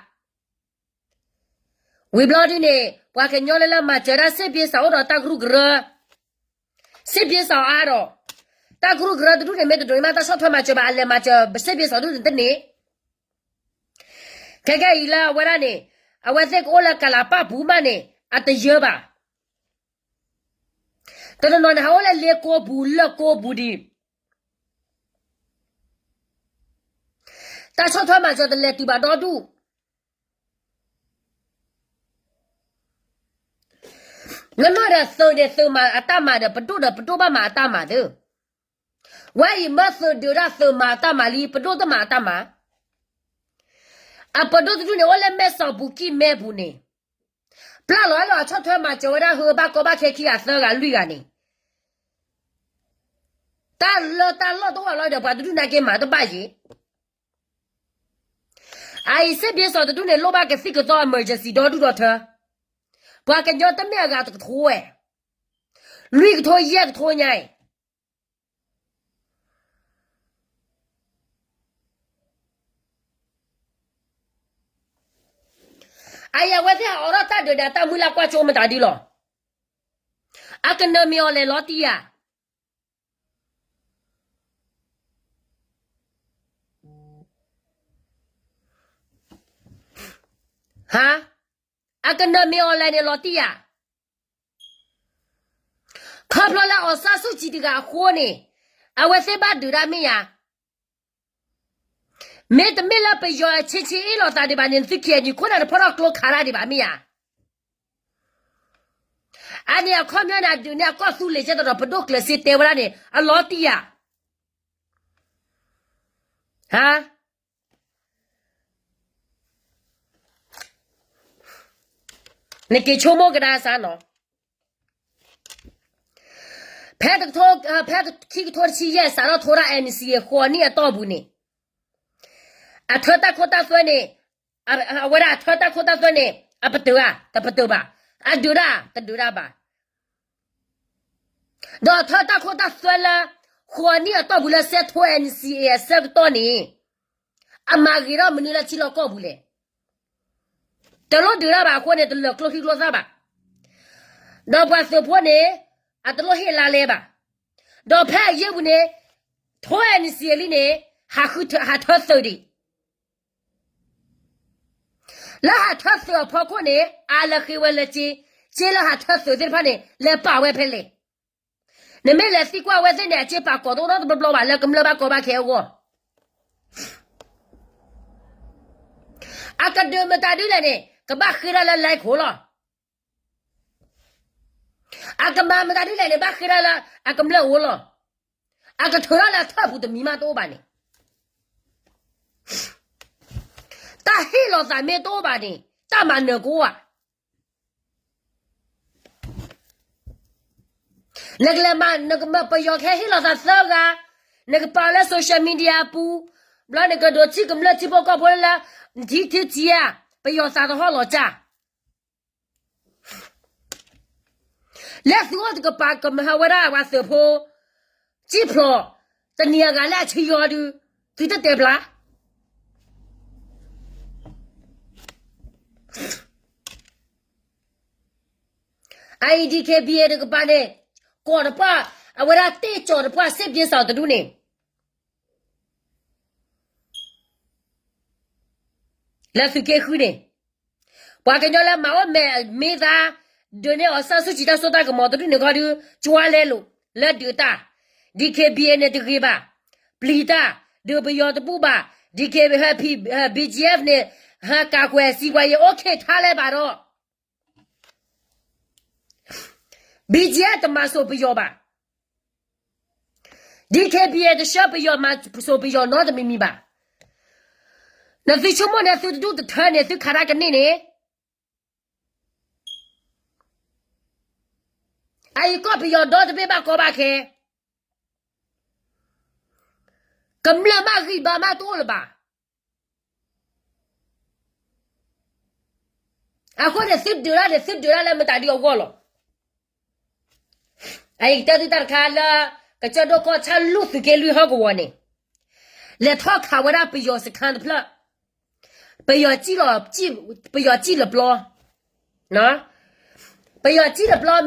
ဝံၤဘျီဒ်န့ၣ် ပှၤကညီလၢလၢမၤစၢၤဒၣ် စစ်ပြေးရှောင် အိၣ်ဒီးတၢ်ကရူၢ်ကရၢ, စစ်ပြေးရှောင် အါဒီး တၢ်ကရူၢ်ကရၢတဒူၣ်န့ၣ် မ့ၢ်တဒိးန့ၣ်မး တၢ်ဆီၣ်ထွဲမၤစၢၤဘၣ် အလဲၤမၤစၢၤ စစ်ပြေးရှောင် ဒူၣ်န့ၣ်တန့ၣ် ခဲကဲအံၤလၢအဝဲဒၣ်န့ၣ် အဝဲသ့ၣ်ကအိၣ်လၢကလးပၣ်ပူၤမးန့ၣ် အတယၢဘၣ်. တနီၤနီၤန့ၣ် ဟးအိၣ်လၢလ့ကိပူၤလၢကိပူၤဒံး, တၢ်ဆီၣ်ထွဲမၤစၢၤတလဲၤတုၤဘၣ်ဒီဒူၣ်. နမ့ၢ်ဒီးသုးန့ၣ် သုးမၤအတၢ်မၤဒီး ပဒိၣ်ဒီး ပဒိၣ်ဘၣ်မၤအတၢ်မၤသ့. ဝဲအံၤမ့ၢ်သုးဒုးဒၣ်သုးမၤအတၢ်မၤလံ ပဒိၣ်တမၤအတၢ်မၤ. အပဒိၣ်တဒူၣ်န့ၣ် အိၣ်လၢမဲၢ်စီၤပူၤကံၢ်မဲပူၤန့ၣ် ပျၢ်လီၤအဲၣ်လီၤအဆီၣ်ထွဲမၤစၢၤဝဲဒၣ် ဟၢဘၣ်ကီဘၣ်ခဲခံဂၤသၢဂၤလွံၢ်ဂၤန့ၣ် တၢ်လၢတၢ်လီၢ်တအိၣ်ဘၣ်လီၤဒီး ပှၤတဒူၣ်နာ်က့မၤတဘၣ်ယံၤ. အအံၤ စစ်ပြေးရှောင် တဒူၣ်န့ၣ် လိၣ်ဘၣ်ကသံၣ်ကသီ emergency ဒီဒူၣ်ဒီထၢ. ပှၤကညီတမ့ၢ်အဂၤတကထိဝဲ, လွံၢ်ကထိယဲၢ်ကထိညါအံၤ အအံၤအဝဲသ့ၣ်အအိးထီၣ်တၢ်ဒုးဒီးတၢ်မုၢ်လၢ်ကွၢ်စိမတၤဒ်လီၤ. အကနၢၤမ့ၢ်အီၤလဲၤလီၤတံၢ်ဧါ. ဟါ, အကနၢၤမ့ၢ်အီၤလဲၣ်န့ၣ်လီၤတံၢ်ဧါ. ခီဖျိလၢအောင်ဆန်းစုကြည်တဂၤအဃိန့ၣ် အဝဲသ့ၣ်ဘၣ်ဒုးတၢ်မ့ၢ်ဧါ. မ့တမ့ၢ်လၢပယီၤအဆ့ဆ့အ့ၣ်လိာ်သးဒံးဘၣ်န့ၣ် သုခံဂၤန့ၣ် ခိၣ်နၢ်တဖီၣ်ထီၣ်ကျိခးတၢ်ဒံးဘၣ်မ့ၢ်ဧါ. အန့ၣ်အခီပညီန့ၣ် အဒုးန့ၢ်အကီၢ်သူလ့ၤကဲသိးဒီး ပဒိၣ်ကျဲးစ့တဲဝဲဒၣ်န့ၣ် အလီၤတံၢ်ဧါ. ဟါ, နက့ၤဆိကမိၣ်ကဒါစၢ်နီၤ. ဖဲတကထိ, ဖဲခံကထိတဆံယဲၢ် စးထီၣ်ထိးဒၣ် NCA ဃိးနံၣ်အတီၢ်ပူၤန့ၣ် အထၢတၢ်ခိတၢ်သွဲန့ၣ်, အဝဲဒၣ်အထၢတၢ်ခိတၢ်သွဲန့ၣ် အပတုာ်ဧါ, တပတုာ်ဘၣ်. အဒုးတၢ်, တဒုးတၢ်ဘၣ်. ဒီးအထၢတၢ်ခိတၢ်သွဲလၢ ဃိးနံၣ်အတီၢ်ပူၤလၢစဲထိး NCA အဆၢကတီၢ်န့ၣ် အမၤဂ့ၤထီၣ်မနုၤလၢထံလီၢ်ကီၢ်ပူၤလဲၣ်. တလိၣ်ဒုးတၢ်ဘၣ်အဃိန့ၣ် တလၢာ်ကျိချံကျိသၣ်ဘၣ်. ဒီးပှၤသုးဖိန့ၣ် အတလိၣ်ဟ့ၣ်လါလဲဘၣ်. ဒီးဖဲအယံၤပူၤန့ၣ် ထိး NCA လံန့ၣ် ဟးထၢသုးဒံး လၢဟးထၢသုးအဖီခိၣ်န့ၣ် အါလၢဃ့ဝဲလၢက့, က့လၢဟးထၢသုးသ့ၣ်တဖၣ်န့ၣ် လဲၤပာ်ဝဲဖဲလဲၣ်. နမ့ၢ်လဲၤသံကွၢ်ဝဲသ့ၣ်န့ၣ် အက့ပာ်ကိးတအိၣ်နီတဘျီဘျီဘၣ် လၢကမျၢၢ်ဘၣ်ကီဘၣ်ခဲအဂီၢ်. အကဒုးမတၤဒ်လဲၣ်န့ၣ် ကဘၣ်ဃ့ဒၣ်လၢ like ခိၣ်လီၤ. အကမၤမတၤဒ်လဲၣ်န့ၣ် ဘၣ်ဃ့ဒၣ်လၢအကမျၢၢ်အအိၣ်လီၤ. အကထုးထီၣ်လၢအထၢၣ်ပူၤတမံၤမးတအိၣ်ဘၣ်န့ၣ်, တၢ်ဟ့ၣ်လီၤသးမ့ၢ်တအိၣ်ဘၣ်န့ၣ် တၢ်မၤနၢၤကအိၣ်ဧါ. နကလဲၤမၤ, နကမၤပယီၤကဟဲဟ့ၣ်လီၤသးသၢဂၤ, နကပာ်လၢ social media အပူၤ, ဘျီနကဒိးထံၣ်ကမျၢၢ်ထံဖိကီၢ်ဖိလၢ နထံထံထံဧါ, ပယီၤသးတဟီၣ်လီၤကၢ်. လၢသုအိၣ်တကပၤ ကမၤဟးဝဲဒၣ်ပှၤသုးဖိ ကံၣ်ဖျိး တနံၤအဂၤလၢအဆံယီၤဒုး သုတတဲဘျါ. အအံၤ DKBA တကပၤန့ၣ် ကိးတပှၢ် အဝဲဒၣ်တ့ၢ်ကၠီၤတပှၢ် စ့ၣ်ပျ့စီၤတဒူၣ်န့ၣ် လၢသုးက့ဃုန့ၣ် ပှၤကညီလၢမၤအိၣ်မဲာ်မ့ၢ်သါ ဒုးန့ၢ်အောင်ဆန်းစုကြည် တၢ်စိတၢ်ကမီၤတဒူၣ်န့ၣ်ခီဒုး ကၠွါလဲလိာ် လၢဒုးတၢ် DKBA န့ၣ်တဂ့ၤဘၣ်, ပျံၤတၢ် ဒုးပယီၤတဘူၣ်ဘၣ်, DK, BGF န့ၣ် ဟးကးကွဲးစံးကွဲးယဲ OK ထားလဲဘၣ်ဒီး BGF တမၤစိးပယီၤဘၣ်. DKBA တဆှၢပယီၤမၤစိးပယီၤနီတမံၤမံၤဘၣ်. နသုဆိကမိၣ်န့ၣ် သုတဒူၣ်တထၢန့ၣ် သုခးတၢ်ကန့ၢ်န့ၣ် အအံၤကီၢ်ပယီၤဒီတဘ့ၣ်ဘၣ်ကီဘၣ်ခဲ, ကမျၢၢ်မးဂံၢ်ဘါမးတအိၣ်လၢၤဘၣ်. အဃိန့ၣ် သုဒုးတၢ်န့ၣ် သုဒုးတၢ်လၢမတၤဒုအဂီၢ်လီၤ. အအံၤကတဲသုတၢ်တခါလၢ ကစၢၢ်ဒိၣ်ကီၢ်ဆၣ်လူၢ်သုးက့လွံၢ်ဟီၣ်ကဝီၤန့ၣ် လဲၤထီၣ်ခးဝဲဒၣ်ပယီၤစခန်းတဖျၢၣ်, ပယီၤစံၣ်လီၤ, ပယီၤစံၣ်လီၤပျီ, ပယီၤစံၣ်လီၤပျီ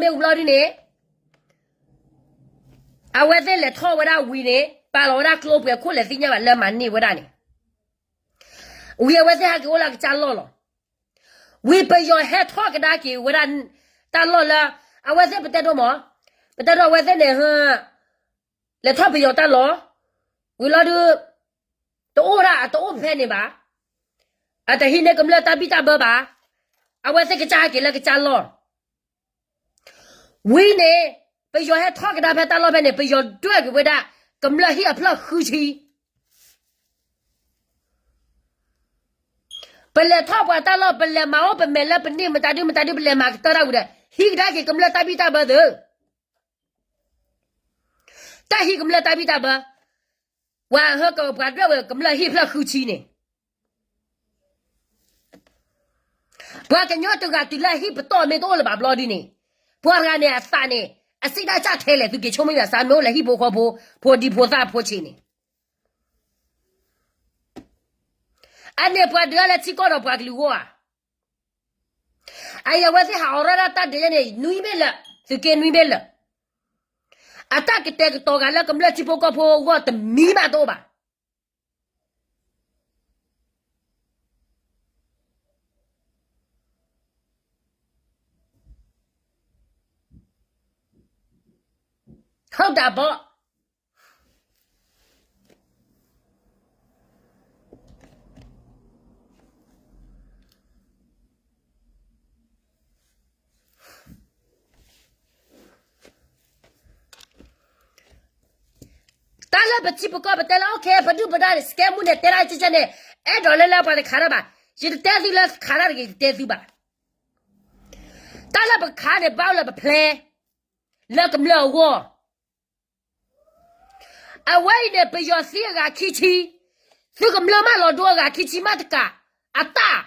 မ့ၢ်ဝံၤဘျီဒ်န့ၣ် အဝဲသ့ၣ်လဲၤထီၣ်ဝဲဒၣ်ဝံၤန့ၣ် ပာ်လီၤဝဲဒၣ်ကျိပှဲၤခိၣ်လဲၤသ့ၣ်ညါဘၣ်လၢမၤန့ၢ်ဝဲဒၣ်န့ၣ်, ဝံၤအဝဲသ့ၣ်ဟဲက့ၤအိၣ်လၢကစၢ်လီၢ်လီၤ. ဝံၤပယီၤဟဲထီၣ်ကဒါက့ၤဝဲဒၣ်တၢ်လီၢ်လၢ အဝဲသ့ၣ်ပတဲဒိၣ်မး, ပတဲဒိၣ်အဝဲသ့ၣ်န့ၣ် လဲၤထီၣ်ပယီၤတၢ်လီၢ်, ဝံၤလီၤဒုး တအိၣ်ဒၣ်အတအိၣ်ဖဲန့ၣ်ဘၣ်, အတဟံးန့ၢ်ကမျၢၢ်တၢ်ဘံၣ်တၢ်ဘၢဘၣ်, အဝဲသ့ၣ်ကစၢ်ဟဲက့ၤလၢကစၢ်လီၢ် ဝံၤန့ၣ် ပယီၤဟဲထီၣ်ကဒါဖဲတၢ်လီၢ်ဖဲန့ၣ် ပယီၤဒွဲၣ်က့ၤဝဲဒၣ် ကမျၢၢ်ဟံၣ်အဖျၢၣ်ဃုဆံ. ပလဲၤထီၣ်ပှၤတၢ်လီၢ် ပလဲၤမၤအိၣ်ပမဲာ်လၢပန့ၢ်မတၤဒုမတၤဒု ပလဲၤမၤကတၢၢ်တၢ်ဝံၤဒီး ဟံးကဒါက့ၤကမျၢၢ်တၢ်ဘံၣ်တၢ်ဘၢသု, တၢ်ဟံးကမျၢၢ်တၢ်ဘံၣ်တၢ်ဘၢ, ပှၤဟဲကပှၤဒွဲၣ်ဝဲကမျၢၢ်ဟံၣ်ဖျၢၣ်ဃုဆံန့ၣ် ပှၤကညီတဂၤတုၤလၢအဟံၣ်ပတီၢ်မ့ၢ်တအိၣ်လၢၤဘၣ်ဘျီဒ်န့ၣ်, ပှၤတဂၤန့ၣ်အသးန့ၣ် အစံးဒၣ်စၢ်ထဲလဲၣ် သုက့ၤဆိကမိၣ်ယွၤစးမ့ၢ်အိၣ်လၢဟံၣ်ဖိဃီဖိ ဖိဒံဖိသၣ်ဖိဆံးန့ၣ်, အန့ၣ်ပှၤဒုးတၢ်လၢထံကီၢ်ဒီးပှၤကလုာ်အဂီၢ်ဧါ. အအံၤအဝဲသ့ၣ်ဟးအိးထီၣ်ဒၣ်တၢ်ဒုးယဲန့ၣ် နွံဘ့ၣ်လၢာ်, သုးက့နွံဘ့ၣ်လၢာ်, အတၢ်ကတဲာ်ကတီၤဂၤလၢကမျၢၢ်ထံဖိကီၢ်ဖိအဂီၢ်တမံၤမးတအိၣ်ဘၣ်. ထုးတၢ်ဘီ တၢ်လၢပထံပကီၢ်ပတဲလၢ okay ပဒုၣ်ပဒါန့ၣ် စကဲမူ န့ၣ် တဲဒၣ်ကဲကဲန့ၣ် အဲၣ်ဒိးလၢလၢပှၤတခးတၢ်ဘၣ်, ယတတဲသုလၢခးတၢ်တဂ့ၤ ယတတဲသုဘၣ်. တၢ်လၢပခးန့ၣ် ဘၣ်အိၣ်လၢပ plan လၢကမျၢၢ်အဂီၢ် အဝဲအံၤန့ၣ် ပယီၤသံအဂၤခံဆံ, သုကမျၢၢ်မးလီၤဒိအဂၤခံဆံမးတကး, အတၢ်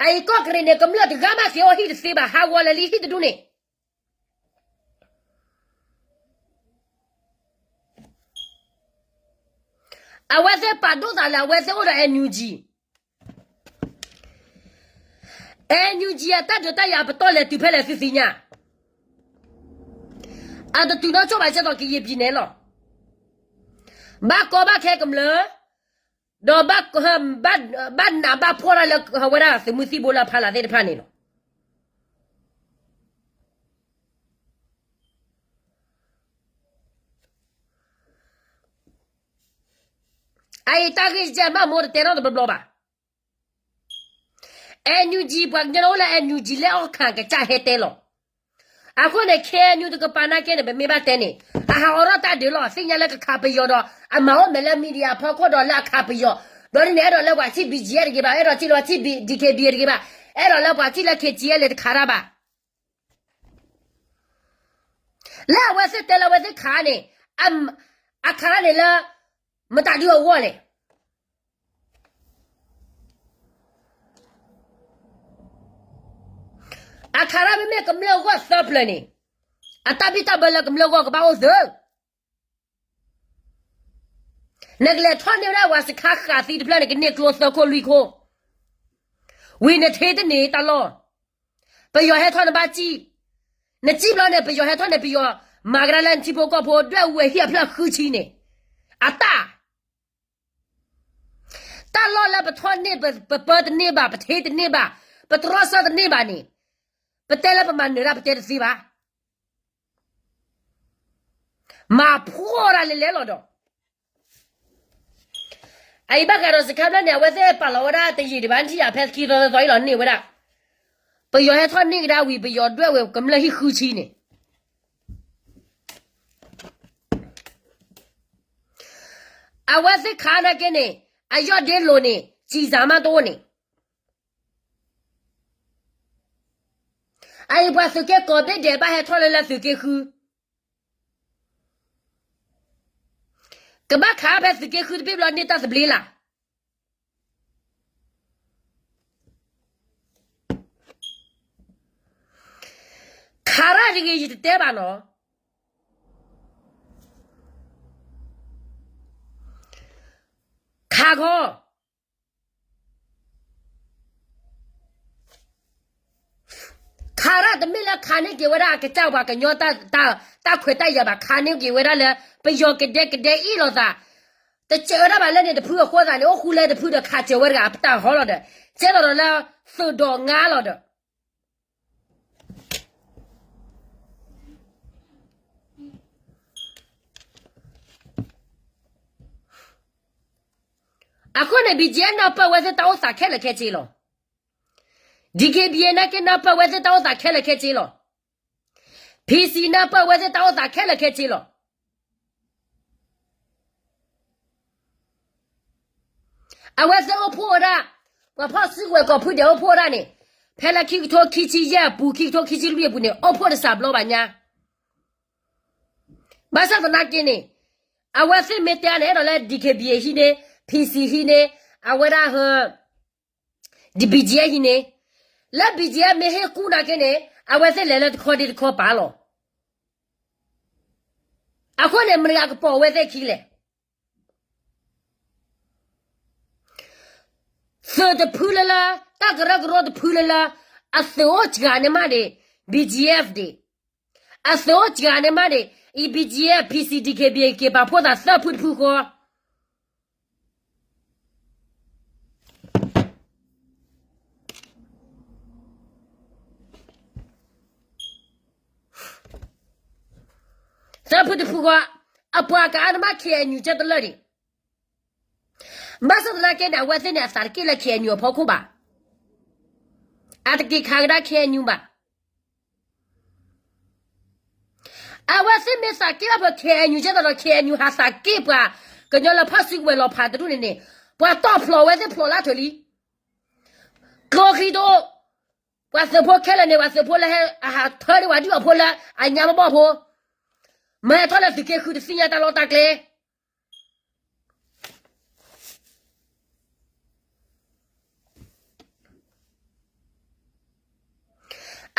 အအံၤကီၢ်ကရံၣ်န့ၣ် ကမျၢၢ်တဂၤမးက့ၤအိၣ်ဟံၣ်တသ့ဘၣ်, ဟးဂီၤလၢာ်လံဟံၣ်တဒူၣ်န့ၣ် အဝဲသ့ၣ်ပာ်ဒိၣ်သးလၢအဝဲသ့ၣ်အိၣ်ဒီး NUG, NUG အတၢ်ဒုးတၢ်ယၤအပတီၢ်လဲၤတုၤဖဲလဲၣ်သုသ့ၣ်ညါ, အတတုၤနီၢ်ကီၢ်ဘၣ်ကဲသိးကယံာ်ပံၤန့ၣ်လီၤ. ဘၣ်ကီဘၣ်ခဲကမျၢၢ်, ဒီးဘၣ်, ဘၣ်နးဘၣ်ဖှီၣ်တၢ်လၢအဝဲဒၣ်သုးမုၢ်သံၣ်ဘိလၢအဖီလာ်သ့ၣ်တဖၣ်န့ၣ်လီၤ. အအံၤတၢ်ဂ့ၢ်ကဲမးမိၢ်တတဲနီတဘျီဘျီဘၣ်. NUG ပှၤကညီတအိၣ်လၢ NUG လၢအီၣ်ခးကစၢ်ဟဲတဲလီၤ. အဃိန့ၣ် KNU တကပၤနာ်က့န့ၣ် ပမ့ၢ်ဘၣ်တဲန့ၣ် အဟးအိးထီၣ်တၢ်ဒုးလီၤ. သ့ၣ်ညါလၢကခးပယီၤဒီး အမၤအိၣ်မဲာ်လၢ media ဖီခိၣ်ဒီးလၢအခးပယီၤ, ဘျီဒ်န့ၣ် အဲၣ်ဒိးလၢပှၤထံၣ် BGF တဂ့ၤဘၣ်, အဲၣ်ဒိးထံၣ်လၢပှၤထံၣ် DKBA တဂ့ၤဘၣ်, အဲၣ်ဒိးလၢပှၤထံၣ်လၢ KTLA တခးတၢ်ဘၣ်. လၢအဝဲသ့ၣ်တဲလၢအဝဲသ့ၣ်ခးန့ၣ်, အခးတၢ်န့ၣ်လၢ မတၤဒုအဂီၢ်လဲၣ်. အခးတၢ်မ့မ့ၢ်ကမျၢၢ်အဂီၢ်သၢဖျၢၣ်န့ၣ်, အတၢ်ဘံၣ်တၢ်ဘၢလၢကမျၢၢ်အဂီၢ်ကဘၣ်အိၣ်သု. နကလဲၤထီၣ်န့ၢ်ဝဲဒၣ်ပှၤစခါဃာ်သံတဖျၢၣ်န့ၣ် ကန့ၢ်ကျိသၢခိၣ်လွံၢ်ခိၣ်, ဝံၤနထံၣ်တန့ၢ်တၢ်လီၢ်. ပယီၤဟဲထီၣ်နဘၣ်စံၣ်, နစံၣ်ဘျီန့ၣ် ပယီၤဟဲထီၣ်န့ၣ် ပယီၤမၤကဒါလၢနထံဖိကီၢ်ဖိ ဒွဲၣ်ဝဲဟံၣ်အဖျၢၣ်ဃုဆံန့ၣ်, အတၢ် တၢ်လီၢ်လၢပထီၣ်န့ၢ် ပပၢတန့ၢ်ဘၣ်, ပထံတန့ၢ်ဘၣ်, ပတြီဆၢတန့ၢ်ဘၣ်န့ၣ်, ပတဲလၢပမၤနၢၤတၢ်ပတဲတသ့ဘၣ်. မၤဖှီၣ်တၢ်လဲၤလဲၤလီၤဒီး, အအံၤဘၣ်ဃးဒီးစခါဖျၢၣ်န့ၣ် အဝဲသ့ၣ်ပာ်လီၤဝဲဒၣ်တယံာ်ဒံးဘၣ် နထံၣ်ယၤဖဲခံသီသီအံၤလီၤန့ၢ်ဝဲဒၣ်, ပယီၤဟဲထီၣ်န့ၢ်ကဒါဝံၤ ပယီၤဒွဲၣ်ဝဲကမျၢၢ်ဟံၣ်ဃုဆံန့ၣ် အဝဲသ့ၣ်ခးနာ်က့န့ၣ်, အယီၢ်ဒ့လိၤန့ၣ် စံၣ်စၢ်မးတအိၣ်န့ၣ်, အအံၤပှၤသုးက့ကိးဘ့ၣ်ဒဲးဘၣ်ဟဲထီၣ်လၢလၢသုးက့ဃု, ကဘၣ်ခးဖဲသုးက့ဃုတဘ့ၣ်ဘျီန့ၢ်တၢ်သဘျ့လၢ် ခးတၢ်တဂ့ၤ ယတတဲဘၣ်နီၤ, ခးခီ, ခးတၢ်တမ့ၢ်လၢခးန့ၢ်က့ၤဝဲဒၣ်အကစၢ်ပှၤကညီတၢ်ခွဲးတၢ်ယာ်ဘၣ်, ခးန့ၢ်က့ၤဝဲဒၣ်လၢ ပယီၤကဒဲကဒဲအ့ၣ်လိာ်သး, တစဲးဝဲဒၣ်ဘၣ်လၢန့ၣ်တဖုအဃိသးန့ၣ် အိၣ်ဃူလၢတဖုဒီးခးစၢၤဝဲတဂၤအပတၢ်ဟီလီၤဒီး, ကဲထီၣ်ဒီးလၢ သုးဒီးငါလီၤဒီး အဃိန့ၣ် BGF နၢ်ပၢၢ်ဝဲသ့ၣ်တၢ်အိၣ်သးခဲလၢာ်ခဲဆ့လီၤ. DKBA နာ်က့နၢ်ပၢၢ်ဝဲသ့ၣ်တၢ်အိၣ်သးခဲလၢာ်ခဲဆ့လီၤ. PC နၢ်ပၢၢ်ဝဲသ့ၣ်တၢ်အိၣ်သးခဲလၢာ်ခဲဆ့လီၤ. အဝဲသ့ၣ်အိၣ်ဖှိၣ်ဝဲဒၣ်, ပှၤဖီၣ်စုကဝဲၤကီၢ်ဖုဒဲးအိၣ်ဖှိၣ်ဝဲဒၣ်န့ၣ်, ဖဲလၢခံကထိခံဆံယဲၢ်အပူၤ ခံကထိခံဆံလွံၢ်အပူၤန့ၣ် အိၣ်ဖှိၣ်တစှၤဘျီဘၣ်ညါ. ဘၣ်ဆၣ်သနာ်က့န့ၣ်, အဝဲသ့ၣ်မ့ၢ်တဲန့ၣ် အဲၣ်ဒိးလၢ DKBA ဟံးန့ၢ်, PC ဟံးန့ၢ်, အဝဲဒၣ် BGF ဟံးန့ၢ်, လၢ BGF မ့ၢ်ဟ့ၣ်ကူၣ်နာ်က့န့ၣ် အဝဲသ့ၣ်လဲၤလၢတခီဒ့တခီပာ်လီၤ. အဃိန့ၣ် မတၤတဂၤကပိာ်အဝဲသ့ၣ်ခံလဲၣ်. သုးတဖုလၢလၢ, တၢ်ကရၢကရိတဖုလၢလၢ, အသုးအိၣ်စှၤန့ၣ်မးန့ၣ်, BGF ဒံး, အသုးအိၣ်စှၤန့ၣ်မးန့ၣ်, အံၤ BGF, PC, DKBA က့ၤပာ်ဖှိၣ်သးသၢဖုတဖုဃီ အ တၢ်ဖုတဖုဃီ, အပှၤကအါတမး ခ့ၣ်အဲၣ်ယူၣ် ကဲတလၢာ်ဒံး, ဘၣ်ဆၣ်သနာ်က့န့ၣ် အဝဲသ့ၣ်န့ၣ် အသးတက့ၣ်လၢ ခ့ၣ်အဲၣ်ယူၣ် အဖီခိၣ်ဘၣ်, အတက့ၣ်ခးကဒါ ခ့ၣ်အဲၣ်ယူၣ် ဘၣ်. အဝဲသ့ၣ်မ့ၢ်သးက့ၣ်ဘၣ်ဖဲ ခ့ၣ်အဲၣ်ယူၣ် ကဲသိးဒီး ခ့ၣ်အဲၣ်ယူၣ် ဟးသးက့ၣ်ပှၤကညီလၢ ဖီၣ်စုကဝဲၤလီၤဖးတဒူၣ်န့ၣ်န့ၣ်, ပှၤတီၢ်ဖျိးဝဲသ့ၣ်ဖျိးလၢထၢၣ်လံ. ကျိချံတအိၣ်, ပှၤသုးဖိခဲလၢာ်န့ၣ် ပှၤသုးဖိလၢဟဲအဟးထၢဒံးဝဲဒ်အဖိလၢအညါဘီဘီဖိ, မ့ၢ်ဟဲထီၣ်လၢသုးက့ဃု တသ့ၣ်ညါတၢ်လီၢ်တၢ်ကျဲ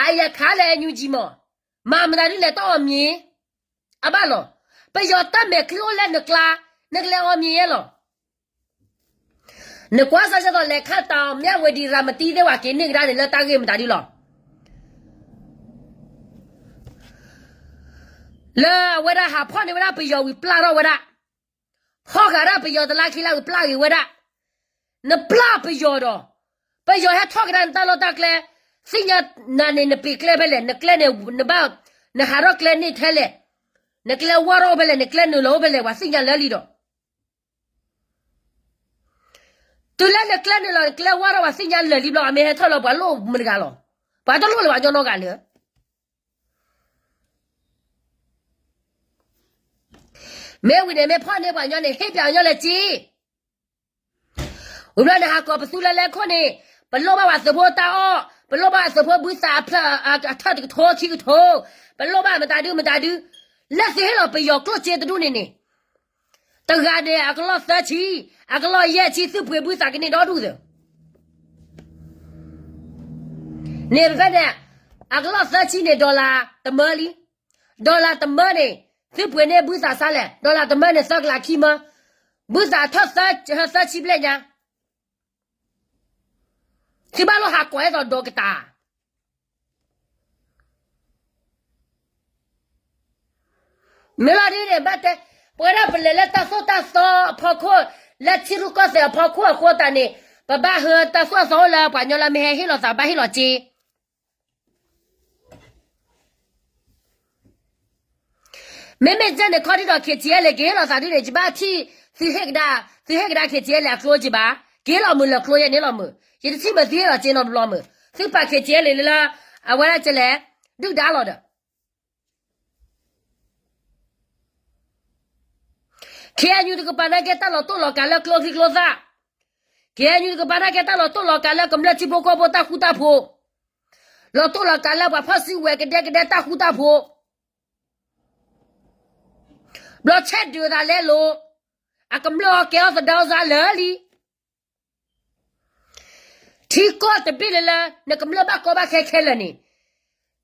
အယခးလၢ NUG မး, မၤမတၤဒုလဲၣ် တၢ်အီၣ်မံၤ, အဘၣ်လီၤ. ပယီၤတၢ်မဲာ်ချံအိၣ်လၢနကျါ, နကလဲၤအီၣ်မံၤယဲလီၤ. နကွၢ်စၢ်ကသိး လဲၤခးတၢ်အီၣ် မၠၣ်ဝတံၤ ရၤမတံသ့ၣ် ပှၤက့ၤန့ၢ်ကဒါန့ၣ် လၢတၢ်ဂ့ၢ်မတၤဒုလီၤ. လၢအဝဲဒၣ်ဟးဖီၣ်န့ၢ်ဝဲဒၣ်ပယီၤဝံၤ ပျၢ်ထီၣ်ဝဲဒၣ်, ဖီၣ်ဃာ်ဒၣ်ပယီၤတလါခံလါဝံၤ ပျၢ်ဂ့ၤဝဲဒၣ်, နပျၢ်ပယီၤဒီး, ပယီၤဟဲထီၣ်ကဒါနတၢ်လီၢ်တၢ်ကျဲ, သ့ၣ်ညါနၤန့ၣ် နပ့ၤကျဲဖဲလဲၣ်, နကျဲန့ၣ် နဘၣ်, နဟးထီၣ်ကျဲန့ၢ်ထဲလဲၣ်, နကျဲဝါထီၣ်အိၣ်ဖဲလဲၣ်, နကျဲနုာ်လီၤအိၣ်ဖဲလဲၣ်, ပှၤသ့ၣ်ညါလၢာ်လံဒီး တုၤလၢနကျဲနုာ်လီၤ နကျဲဝါထီၣ် ပှၤသ့ၣ်ညါလၢာ်လံဘျီ အမ့ၢ်ဟဲထီၣ်လၢပှၤလိၣ်မတၤတဂၤလီၤ. ပှၤတလိၣ်လၢၤပှၤကညီနီတဂၤလၢၤ. မ့ၢ်ဝံၤန့ၣ် မ့ၢ်ဖီၣ်န့ၢ်ပှၤကညီန့ၣ် ဟ့ၣ်ပှၤကညီလၢာ်က့ ဝံၤဘျီန့ၣ် ဟးကိးပသူလၢလဲၤခိၣ်န့ၣ်, ပလိၣ်ဘၣ်ပှၤသုးဖိတၢ်အီၣ်, ပလိၣ်ဘၣ်အသုးဖိဘုသးအဖျၢၣ်အထၢၣ်တကထိခံကထိ, ပလိၣ်ဘၣ်မတၤဒုမတၤဒု, လၢသုဟ့ၣ်လီၤပယီၤကျိၣ်စ့တဒူၣ်န့ၣ်န့ၣ်, တဂၤန့ၣ် အကလီၢ်သၢဆံ, အကလီၢ်ယဲၢ်ဆံ သုးပှ့ၤဘုသးကန့ၢ်ဒီဒူၣ်သၢ န့ၣ်ဖဲန့ၣ်, အကလီၢ်သၢဆံန့ၣ် dollar တမၢလံ, dollar တမၢန့ၣ်, သုးပှ့ၤန့ၢ်ဘုသးစးလဲၣ်, dollar တမၢန့ၣ် သၢကလးခံမၢ, ဘုသးထၢၣ်သၢဆံဘျဲၣ်ညါ, သုဘၣ်လိၣ်ဟးကွၢ်အဲၣ်သိးဒီးကတၢၢ် မ့ၢ်လီၤဒ်န့ၣ် ဘၣ်တဲ, ပဝဲဒၣ်ပလဲၤလၢတၢ်သိၣ်တၢ်သီအဖီခိၣ်, လၢထံရူၢ်ကီၢ်သဲးအဖီခိၣ်အဃိသတးန့ၣ်, ပဘၣ်ဟၢတၢ်သိၣ်တၢ်သီအိၣ်လၢပှၤကညီလၢမ့ၢ်ဟဲဟ့ၣ်လီၤသးဘၣ်ဟ့ၣ်လီၤစ့ မ့မ့ၢ်ကဲန့ၣ် ခီဒ်ဒီး KTLA ကဟ့ၣ်လီၤသးဒ်န့ၣ် ယဘၣ်ထံၣ်, သုဟ့ၣ်ကဒါ, သုဟ့ၣ်ကဒါ KTLA အကျိက့ဘၣ်, ကဟ့ၣ်လီၤမုာ်လၢကျိယဲန့ၣ်လီၤမုာ်, ယတထံၣ်မ့ၢ်သုဟ့ၣ်လီၤစ့နီတဘျီမုာ်, သုပာ် KTLA လၢ, အဝဲဒၣ်ကလဲၣ်, ဒုၣ်ဒါလီၤဒီး KNU တကပၤနာ်က့တၢ်လီၤတိၢ်လီၤကးလၢကျိချံကျိသၣ်, KNU တကပၤနာ်က့တၢ်လီၤတိၢ်လီၤကးလၢကမျၢၢ်ထံဖိကီၢ်ဖိတၢ်ဃူတၢ်ဖိး, လီၤတိၢ်လီၤကးလၢပှၤဖီၣ်စုကဝဲၤကဒဲကဒဲတၢ်ဃူတၢ်ဖိး, ဘျီဆဲးဒုးသးလဲလိာ်, အကမျၢၢ်အီၤကဲအီၤသဒါစါလၢာ်လံ ထံကီၢ်တဘ့ၣ်လၢလၢ နကမျၢၢ်ဘၣ်ကီဘၣ်ခဲခဲလၢာ်န့ၣ်,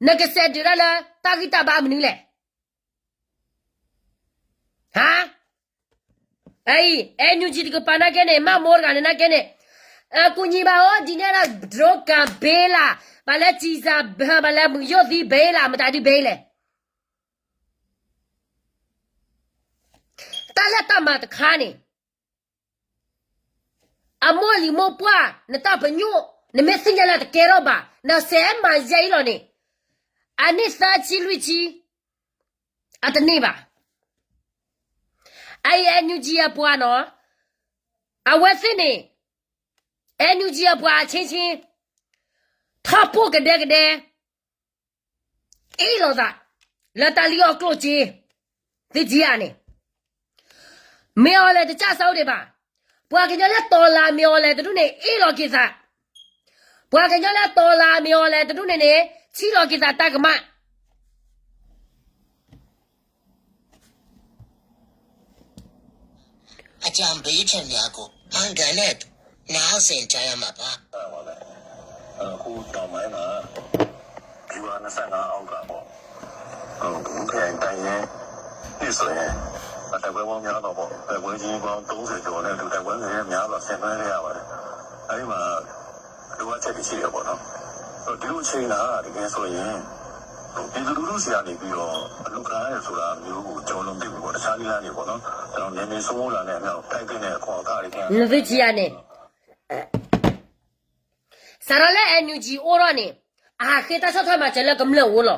နကစဲးဒုးတၢ်လၢတၢ်ဂံၢ်တၢ်ဘါမနုၤလဲၣ်. ဟါ, အံၤ NUG တကပၤနာ်က့န့ၣ် မၢ်မိၢ်တဂၤန့ၣ်နာ်က့န့ၣ်, အကူညီဘၣ်အိၣ်ဒ်န့ၣ်ဒီး drone ကၤဘ့လး, ဘၣ်လၢစံၣ်စၢ်, ဘၣ်လၢမုၢ်ယိၣ်သံဘ့လး, မတၤဒုဘ့လဲၣ် တၢ်လၢတၢ်မၤတခါန့ၣ်, အမိၢ်လံၤမိၢ်ပှၢ်, နတၢ်ပညိၣ်, နမ့ၢ်သ့ၣ်ညါလၢတကဲထီၣ်ဘၣ်, နစဲးမၤယဲအံၤလီၤန့ၣ်, အနံၣ်သၢဆံလွံၢ်ဆံ, အတန့ၢ်ဘၣ်. အအံၤ NUG အပှၤနီၤ, အဝဲသ့ၣ်န့ၣ်, NUG အပှၤအဆ့ဆ့, ထီၣ်ပိၢ်ကဒဲကဒဲ အ့ၣ်လိာ်သး လၢတၢ်လံၣ်အီၣ်ကျိၣ်စ့, သုထံၣ်ဧါန့ၣ်, မ့ၢ်အီၤလဲၣ်တစၢ်စၢ်အိၣ်ဒံးဘၣ်. ပှၤကညီလၢတီၤလၤမ့ၢ်အီၤလဲၣ်တဒူၣ်န့ၣ် အ့ၣ်လိာ်က့ၤသး, ပှၤကညီလၢတီၤလၤမ့ၢ်အီၤလဲၣ်တဒူၣ်န့ၣ်န့ၣ် ထံၣ်လိာ်က့ၤသးတၢ်ကမၣ် အကြံပေးချက်များကို မှန်ကန်တဲ့ နားဆင်ကြရမှာပါ။ အခုတောင်ပိုင်းမှာ ဗျူဟာ နှစ်ဆယ့်ငါး အောက်ကပေါ့ မူခရိုင်တိုင်းရင်း နှစ်ဆိုရင် တိုက်ပွဲပေါင်းများစွာပေါ့ တိုက်ပွဲကြီးပေါင်း သုံးဆယ်ကျော်နဲ့အတူ တိုက်ပွဲငယ်များစွာ ဆင်နွှဲခဲ့ရပါတယ်။ အဲဒီမှာ လိုအပ်ချက်တွေရှိတယ်ပေါ့နော်။ ဒီလိုအချိန်က တကယ်ဆိုရင် ပြည်သူလူထုဆီကနေပြီးတော့ အလူခံရတယ်ဆိုတာမျိုးကို ကျော်လွန်သင့်ပြီပေါ့။ တခြားနည်းလမ်းတွေပေါ့နော်။ ကျွန်တော် နယ်မြေစိုးမိုးတာနဲ့အမျှ ထိုက်သင့်တဲ့အခွန်အခတွေ နသုထံၣ်ဧါန့ၣ်, စးထီၣ်လၢ NUG အိၣ်ထီၣ်န့ၣ် အဟးဃ့တၢ်ဆီၣ်ထွဲမၤစၢၤလၢကမျၢၢ်အအိၣ်လီၤ.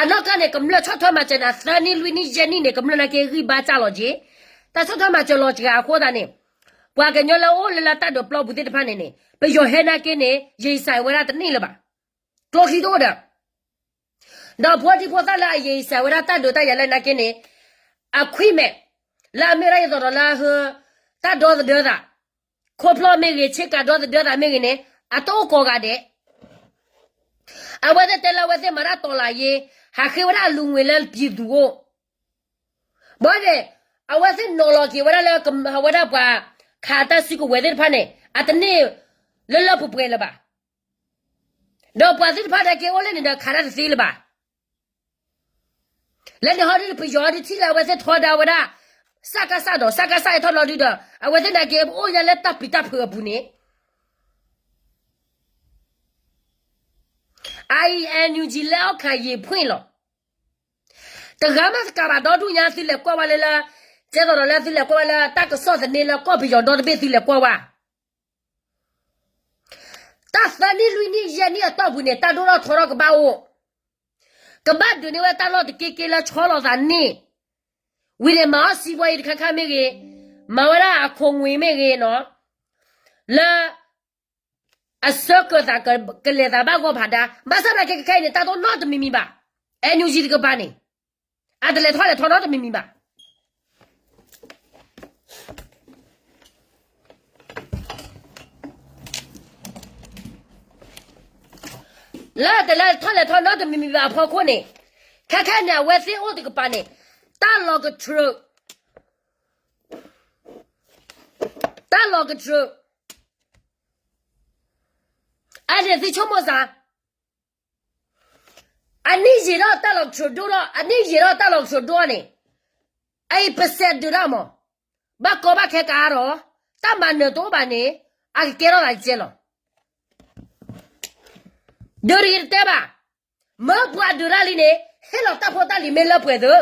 အနီၢ်ကါန့ၣ် ကမျၢၢ်ဆီၣ်ထွဲမၤစၢၤန့ၣ် သၢနံၣ်လွံၢ်နံၣ်ယဲၢ်နံၣ်န့ၣ် ကမျၢၢ်နာ်က့ဂံၢ်ဘါစၢ်လီၤက့ၤ, တၢ်ဆီၣ်ထွဲမၤစၢၤလီၤစှၤအဃိသတးန့ၣ်, ပှၤကညီလၢအိၣ်လၢလၢတၢ်ဒုးပျီပူၤသ့ၣ်တဖၣ်န့ၣ်န့ၣ် ပယီၤဟဲနာ်က့န့ၣ် ယံာ်စဲးဝဲဒၣ်တန့ၢ်လၢၤဘၣ်, ကျိချံတအိၣ်ဒီး ဒီးဖိဒံဖိသၣ်လၢအယံာ်စဲးဝဲဒၣ်တၢ်ဒုးတၢ်ယၤလၢနာ်က့န့ၣ်, အခွံၣ်မဲာ်, လၢအမ့ၢ်ဝဲဒၣ်ယသိးဒီးလၢဟၢ, တၢ်ဒီသဒၢသး, ခိၣ်ဖျီၣ်မ့ၢ်ဂ့ၤ ဆ့ကၤဒီသဒၢသးမ့ၢ်ဂ့ၤန့ၣ် အတအိၣ်ကိးဂၤဒဲး အဝဲသ့ၣ်တဲလၢအဝဲသ့ၣ်မၤတၢ်တီၤလၢယ့, ဟးဃ့ဝဲဒၣ်အလူၤငွေလၢပံၤသူၤအိၣ်, ဘၣ်န့ၣ်, အဝဲသ့ၣ်နီၤလီၤက့ၤဝဲဒၣ်လၢ ဝဲဒၣ်ပှၤခးတၢ်စုကဝဲၤသ့ၣ်တဖၣ်န့ၣ် အတန့ၢ် လၢလၢပှဲၤပှဲၤလၢၤဘၣ်, ဒီးပှၤသ့ၣ်တဖၣ်နာ်က့အိၣ်လၢန့ၣ်ဒီးခးတၢ်တသ့လၢၤဘၣ် လၢန့ၣ်ဟီဒ်ပယီၤဒ်ထံၣ်လၢအဝဲသ့ၣ်ထီဒါဝဲဒၣ် စကစဒီး စကစအံၤထီၣ်လီၤဒုဒီး အဝဲသ့ၣ်နာ်က့အိၣ်ညါလၢတၢ်ပျံၤတၢ်ဖုးအပူၤန့ၣ်, အအံၤ NUG လဲၤအီၣ်ခးယံာ်ဖှ့ၣ်လီၤ. တဂၤမ့ၢ်တကးဘၣ်ဒီဒူၣ်ညါသုလဲၤကွၢ်ဝဲလၢလၢ, ကဲသိးဒီးလၢသုလဲၤကွၢ်ဝဲလၢတၢ်ကစီၣ်သန့လၢကီၢ်ပယီၤဒီတဘ့ၣ်သုလဲၤကွၢ်ဝဲ တၢ်သၢနံၣ်လွံၢ်နံၣ်ယဲၢ်နံၣ်အတီၢ်ပူၤန့ၣ် တၢ်ဒိၣ်ထီၣ်ထီထီၣ်ကဘၣ်အိၣ်, ကဘၣ်ဒုးန့ၢ်ဝဲတၢ်လီၢ်တက့ၢ်က့ၢ်လၢဆီလီၤသးန့ၣ်, ဝံၤန့ၣ်မၤအီၣ်စံးဘီအံၤတခါခါမ့ၢ်ဂ့ၤ, မၤဝဲဒၣ်အခိၣ်ငွေမ့ၢ်ဂ့ၤနီၤ, လၢ အဆၢကၢၤသးကလဲၤသးဘၣ်ဂီၢ်ဖးဒါ, ဘၣ်ဆၣ်သနာ်က့ခဲခဲအံၤန့ၣ် တၢ်တအိၣ်နီတမံၤမံၤဘၣ်, NUG တကပၤန့ၣ်, အတလဲၤထီၣ်လဲၤထီနီတမံၤမံၤဘၣ်. လၢတလဲၤထီၣ်လဲၤထီနီတမံၤမံၤဘၣ်အဖီခိၣ်န့ၣ်, ခဲခဲန့ၣ် အဝဲသ့ၣ်အိၣ်တကပၤန့ၣ်, တၢ်လီၤကထြၢး, တၢ်လီၤကထြၢး, အန့ၣ်သုဆိကမိၣ်စ့ၢ်, အနံၣ်ယံာ်ထီၣ်တၢ်လီၤကထြၢးဒိၣ်ထီၣ်, အနံၣ်ယံာ်ထီၣ်တၢ်လီၤကထြၢးဒိၣ်ထီၣ်န့ၣ်, အအံၤပစဲးဒုးတၢ်မး, ဘၣ်ကီဘၣ်ခဲကအါထီၣ်, တၢ်မၤနၢၤတအိၣ်ဘၣ်န့ၣ်, အကကဲထီၣ်သးကဲလီၤ. ဒုးတဂ့ၤတတဲဘၣ်, မၢပှၤဒုးတၢ်လံန့ၣ်, ဟ့ၣ်လီၤတၢ်ဖိတၢ်လံၤမ့ၢ်လၢပှဲၤသု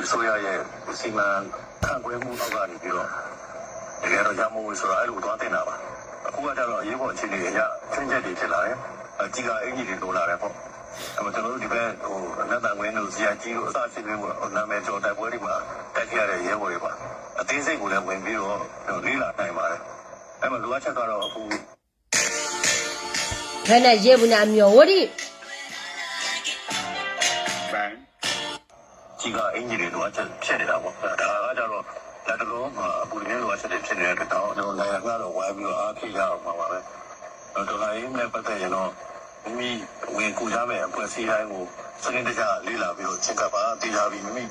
အစိုးရရဲ့ စီမံခန့်ခွဲမှုအောက်ကနေပြီးတော့ တကယ်တော့ ရန်ပုံငွေဆိုတာ အဲ့လိုသွားသင့်တာပါ။ အခုကကျတော့ အရေးပေါ်အခြေအနေအရ ချွင်းချက်တွေဖြစ်လာတယ်။ ကျည်ကာအင်္ကျီတွေလိုလာတယ်ပေါ့။ အဲ့တော့ ကျွန်တော်တို့ဒီဘက် ဟို နတ်သံကွင်းတို့ ဇရပ်ကြီးတို့ အစရှိသဖြင့် နာမည်ကျော်တိုက်ပွဲတွေမှာ တိုက်ခဲ့ရတဲ့ရဲဘော်တွေပါ။ အသေးစိတ်ကိုလည်းဝင်ပြီးတော့ ကျွန်တော်လေ့လာနိုင်ပါတယ်။ အဲ့မှာလိုအပ်ချက်ကတော့ အခု ဖဲန့ၣ်ယဲၢ်ပူၤန့ၣ် အမံၤအိၣ်ဒံး ကျည်ကာအင်္ကျီတွေလိုအပ်ချက်ဖြစ်နေတာပေါ့။ ဒါကကျတော့ လတ်တလောမှာ အပူတပြင်းလိုအပ်ချက်တွေဖြစ်နေတဲ့အတွက်ကြောင့် ကျွန်တော်နိုင်ငံကတော့ဝိုင်းပြီးတော့အားဖြည့်ရအောင်မှာပါပဲ။ ဒေါ်လာရင်းနဲ့ပတ်သက်ရင်တော့ မိမိဝင်ကူရမယ့်အဖွဲ့အစည်းတိုင်းကို စနစ်တကျလေ့လာပြီးတော့ချဉ်းကပ်ပါ။ သေချာပြီ မိမိ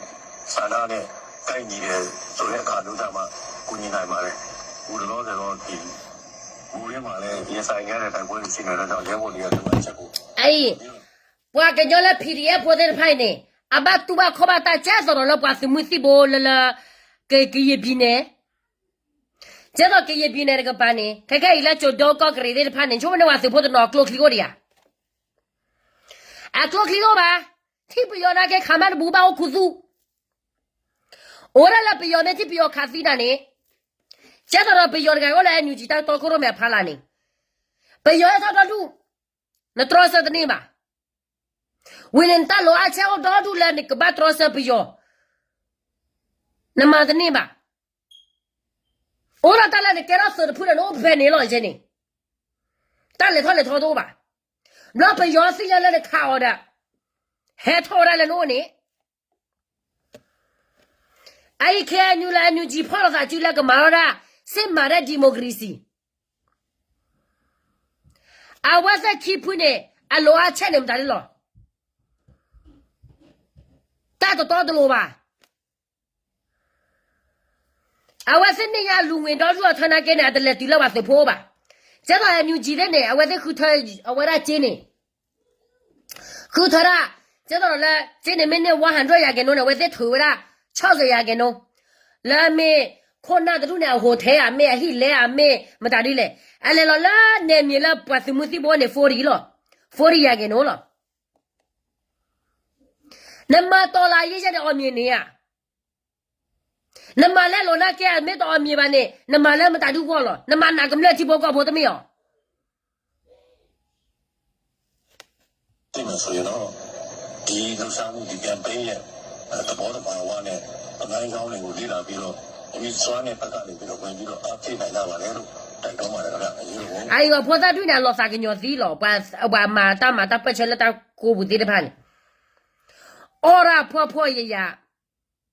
ဆန္ဒနဲ့ကိုက်ညီတယ်ဆိုတဲ့အခါမျိုးကျမှကူညီနိုင်ပါတယ်။ အခုလောလောဆယ်တော့ဒီ မိုးရင်းမှာလည်းရင်ဆိုင်ရတဲ့တိုက်ပွဲတွေရှိနေတဲ့အတွက်ကြောင့်ရဲဘော်တွေကလိုအပ်ချက်ကို အံၤ ပှၤကညီလၢ PDF ဖိသ့ၣ်တဖၣ်အံၤန့ၣ် အဘၣ်တူၢ်ဘၣ်ခီၣ်ဘၣ်တၢ်ကဲသိးဒီးလၢပှၤသုးမုၢ်သံၣ်ဘိလၢလၢ က ကရင်ပြည်နယ် ကဲသိး ကရင်ပြည်နယ် တကပၤန့ၣ် ခဲခဲအံၤလၢကၠိၤဒိကီၢ်ကရံၤသ့ၣ်တဖၣ်န့ၣ် ဆိကမိၣ်န့ၢ်ဝဲသုးဖိတနီၤအကျိချံအိၣ်ဒံးဧါ. အကျိချံတအိၣ်ဘၣ်. ထံၣ်ပယီၤနာ်က့ခးမးတဘူးဘၣ်အိၣ်ခူသူၣ်. အိၣ်ဝဲဒၣ်လၢပယီၤမ့ၢ်ထံၣ်ပယီၤခးသံတၢ်န့ၣ် ကဲသိးဒီးပယီၤတဂၤအိၣ်လၢ NUG တၢ်တီခိၣ်ရိၣ်မဲအဖီလာ်န့ၣ် ပယီၤဟဲထီၣ်ဒီဒူၣ် နတြီဆၢတန့ၢ်ဘၣ်. ဝံၤန့ၣ်နတၢ်လိၣ်အါဆဲးအိၣ်ဒီဒူၣ်လၢနကဘၣ်တြီဆၢပယီၤ နမၤတန့ၢ်ဘၣ်. အိၣ်ဒီးတၢ်လၢနကဲထီၣ်သုးတဖုဒီးနအိၣ်ဖဲန့ၣ်လီၤ ယဲန့ၣ် တၢ်လဲၤထီၣ်လဲၤထီတအိၣ်ဘၣ်. ဘျီပယီၤသ့ၣ်ညါလၢနခးအီၤဒီး ဟဲထီၣ်ဝဲဒၣ်လၢနအိၣ်န့ၣ် အအံၤ KNU လၢ NUG ဖီၣ်လိာ်သးစုလၢကမၤထီၣ်ဒၣ် စစ်မှန်တဲ့ ဒီမိုကရေစီ အဝဲသ့ၣ်ခံဖုန့ၣ် အလိၣ်အါဆဲးန့ၣ်မတၤဒ်လီၤ. တၢ်တတီတလိၤဘၣ်. အဝဲသ့ၣ်န့ၣ်ညါလူၤငွေဒီဒူၣ်အထၢနာ်က့န့ၣ် အတလဲၤတုၤလၢပှၤသုးဖိဘၣ်. ကဲသိး NUG သ့ၣ်န့ၣ် အဝဲသ့ၣ်ဃုထၢ အဝဲဒၣ်က့န့ၣ် ဃုထၢဒၣ် ကဲသိးလၢ က့န့ၣ်မ့ၢ်န့ၢ် one hundred ရာခိုင်နှုန်းန့ၣ် အဝဲသ့ၣ်ထုးဝဲဒၣ် ခြောက်ဆယ်ရာခိုင်နှုန်း လၢအမ့ၢ်ခိၣ်နၢ်တဒူၣ်န့ၣ် အဟိးထဲဧါ မ့ၢ်အဟံၣ်လဲဧါ မ့ၢ်မတၤဒ်လဲၣ် အလဲၤလီၤလၢနယ်မြေလၢပှၤသုးမုၢ်သံၣ်ဘိန့ၣ် forty လီၤ. forty ရာခိုင်နှုန်းလီၤ. နမၤတော်လှန်ရေး ယဲန့ၣ် အောင်မြင်နေဧါ. နမၤလၢလီၤနာ်က့ မ့ၢ်တအီၣ်မ့ၤဘၣ်န့ၣ် နမၤလၢမတၤဒုဂီၢ်လီၤ. နမၤနးကမျၢၢ်ထံဖိကီၢ်ဖိတမ့ၢ်အီၤ. ဒီလှုပ်ရှားမှု ဒီ campaign ရဲ့ သဘောသဘာဝနဲ့ သမိုင်းကြောင်းတွေကို လေ့လာပြီးတော့ မိတ်ဆွေနဲ့ ပတ်သက်နေပြီးတော့ ဝင်ပြီးတော့ အားဖြည့်နိုင်ကြပါတယ်လို့ တိုက်တွန်းပါတယ်ခင်ဗျာ။ အရေးတော်ပုံ အအံၤ ဖိသၣ်ဒုန့ၣ် အလီၤသးကညီၤသံလီၤ. ပှၤမၤတၢ်မၤတၢ်ပၢၢ်ဆၢလၢတၢ်ကိးပူၤသ့ၣ်တဖၣ်န့ၣ် အီၣ်ရၣ်ဖှီၣ်ဖှီၣ်ယာ်ယာ် သ့ၣ်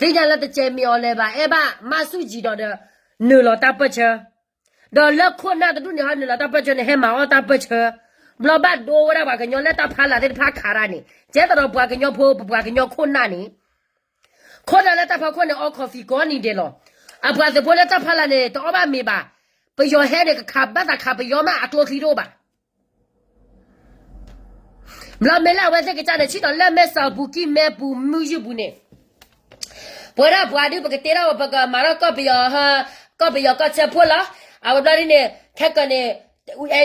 ညါလၢတကဲမ့ၢ်အီၤလဲၤဘၣ် အဲၣ်ဘၣ်မၤဆူၣ်ကံၤဒီးဒီး နုာ်လီၤတၢ်ပၢၢ်ဆၢ, ဒီးလၢခိၣ်နၢ်တဒူၣ်န့ၣ် ဟီနုာ်လီၤတၢ်ပၢၢ်ဆၢန့ၣ် ဟဲမၤအီၣ်တၢ်ပၢၢ်ဆၢ, ဘျီဘၣ်ဒိဝဲဒၣ်ပှၤကညီလၢတၢ်ဖီလာ်သ့ၣ်တဖၣ်ခးတၢ်န့ၣ် ကဲသးဒီးပှၤကညီဖိ ပပှၤကညီခိၣ်နၢ်န့ၣ် ခိၣ်နၢ်လၢတၢ်ဖီခိၣ်န့ၣ် အီ coffee ကိးနံၤဒဲးလီၤ. အပှၤသုးဖိလၢတၢ်ဖီလာ်န့ၣ် တအီၣ်ဘၣ်မ့ၤဘၣ်, ပယီၤဟဲန့ၣ် ကခးဘၣ်သးခးပယီၤမး အကျိချံတအိၣ်ဘၣ်. ဘျီမ့ၢ်လၢအဝဲသ့ၣ်ကစၢ်န့ၣ် ဆံၣ်တီၤလၢမဲၢ်စီၤဘူကံၣ်မဲပူၤမုၢ်ယုၢ်ပူၤန့ၣ် ပဝဲဒၣ်ပှၤဒုး ပကတဲထီၣ်ပကမၤထီၣ်ကီၢ်ပယီၤ, ကီၢ်ပယီၤကီၢ်ဆၢဖိလီၤ. အဝဲဘျီဒ်န့ၣ် ခဲကနံၣ်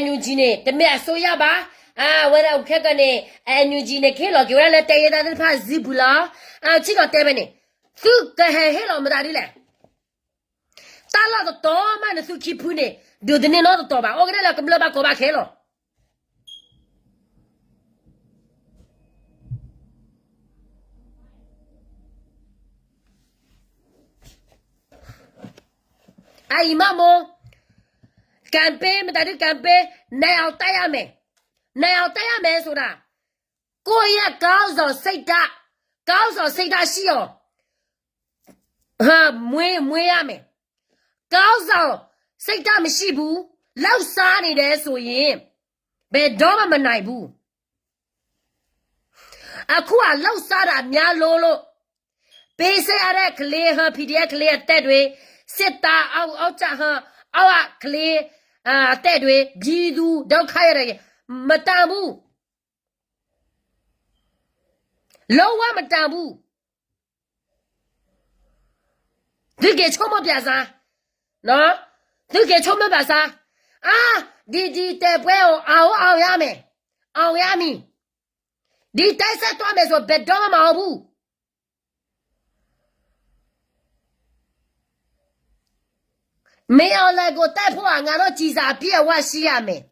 NUG န့ၣ် တမ့ၢ်အစိုးရဘၣ်. အဝဲဒၣ်ခဲကနံၣ် NUG န့ၣ် ကဟ့ၣ်လီၤက့ၤဝဲဒၣ်လၢတၢ်ယဲၢ်တၢ်သ့ၣ်တဖၣ်စုပူၤလီၤ. အဆံၣ်တီၤတဲဝဲန့ၣ် သုကဟဲဟ့ၣ်လီၤမတၤဒ်လဲၣ်. တၢ်လီၢ်တတီၤမး နသုခံဖုန့ၣ် ဒုးတန့ၢ်နီတတီၤဘၣ်, အိၣ်ကတဲလၢကမျၢၢ်ဘၣ်ကီဘၣ်ခဲလီၤ. အအံၤမးမိၢ် campaign မတၤဒုး campaign နအီၤတၢ်ယၢ်မဲာ်, နအီၤတၢ်ယၢ်မဲာ်ဆိုတာ ကိုယ့်ရဲ့ခေါင်းဆောင်စိတ်ဓာတ်, ခေါင်းဆောင်စိတ်ဓာတ်ရှိအောင် မွေး, မွေးရမယ်. ခေါင်းဆောင်စိတ်ဓာတ်မရှိဘူး, လောက်စားနေတယ်ဆိုရင် ဘယ်တော့မှမနိုင်ဘူး. အခုက လောက်စားတာများလို့လို့ ပေးဆပ်ရတဲ့ကလေးဟ PDF ကလေးအသက်တွေ, စစ်သားအောက်, အောက်ကျဟ အောက်ကလေး, အာ, အသက်တွေ, ပြည်သူဒုက္ခရောက်တယ်, မတန်ဘူး. လုံးဝမတန်ဘူး. သုက့ၤဆိကမိၣ်ပၠးစါ, သုက့ၤဆိကမိၣ်ပၠးစါ, အာ, ဒီ, ဒီတိုက်ပွဲကို အောင်, အောင်ရမယ်, အောင်ရမည်. ဒီတိုက်ဆက်သွားမယ်ဆို ဘယ်တော့မှမအောင်ဘူး. မင်းအောင်လှိုင်ကို တိုက်ဖို့က ငါတို့ ကျည်ဆံအပြည့်အဝရှိရမယ်.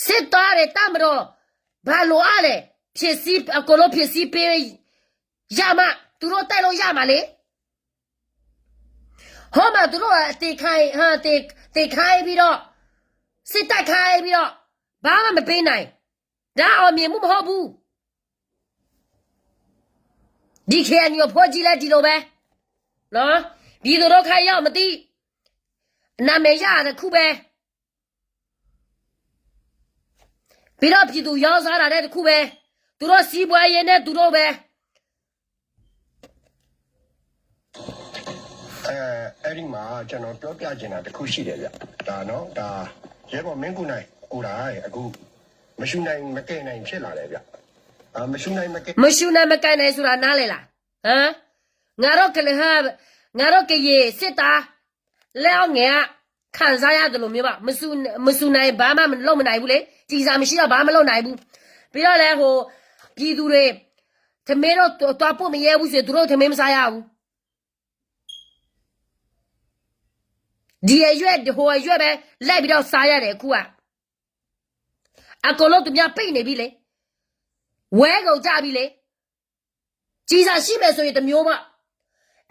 စစ်သားတွေ တပ်မတော် ဘာလိုအပ်လဲ ဖြည့်ဆည်း, အကုန်လုံးဖြည့်ဆည်းပေးရမှ သူတို့ တိုက်လို့ရမှာလေ. ဟိုမှာ သူတို့က သေခိုင်း, သေ, သေခိုင်းပြီးတော့, စစ်တိုက်ခိုင်းပြီးတော့, ဘာမှမပေးနိုင်. ဒါအောင်မြင်မှုမဟုတ်ဘူး. ဒီ KNU အဖိကြီးလည်း ဒီလိုပဲနော်. ပြည်သူဒုက္ခရောက်မသိ, နာမည်ရတာတစ်ခုပဲ. ပြီးတော့ ပြည်သူရောင်းစားတာလည်းတစ်ခုပဲ. သူတို့စီးပွားရေးနဲ့ သူတို့ပဲ. အဲ, အဲ့ဒီမှာ ကျွန်တော်ပြောပြချင်တာတစ်ခုရှိတယ်ဗျ. ဒါနော်, ဒါ ရဲဘော်မင်းကိုနိုင်ကိုယ်တိုင် အခု မရှုနိုင်မကယ်နိုင်ဖြစ်လာတယ်ဗျ. အာ, မရှုနိုင်မကယ်, မရှုနိုင်မကယ်နိုင်ဆိုတာ နားလည်လား? ဟမ်, ငါတို့ကလဟ, ငါတို့ကရင်စစ်သား လက်အောက်ငယ်က ခံစားရတယ်လို့မျိုးပါ. မရှု, မရှုနိုင် ဘာမှလုပ်မနိုင်ဘူးလေ. ကျည်ဆံမရှိတော့ ဘာမှလုပ်နိုင်ဘူး. ပြီးတော့လည်း ဟို, ပြည်သူတွေ ထမင်းတော့ သွားပို့မရဲဘူးဆိုရင် သူတို့ထမင်းမစားရဘူး. ဒီအရွက် ဟိုအရွက်ပဲ လိုက်ပြီးတော့ စားရတယ် အခုက. အကုန်လုံး သူများပိတ်နေပြီလေ. ဝဲကုန်ကြပြီလေ. ကျည်ဆံရှိမယ်ဆိုရင် တစ်မျိုးပေါ့.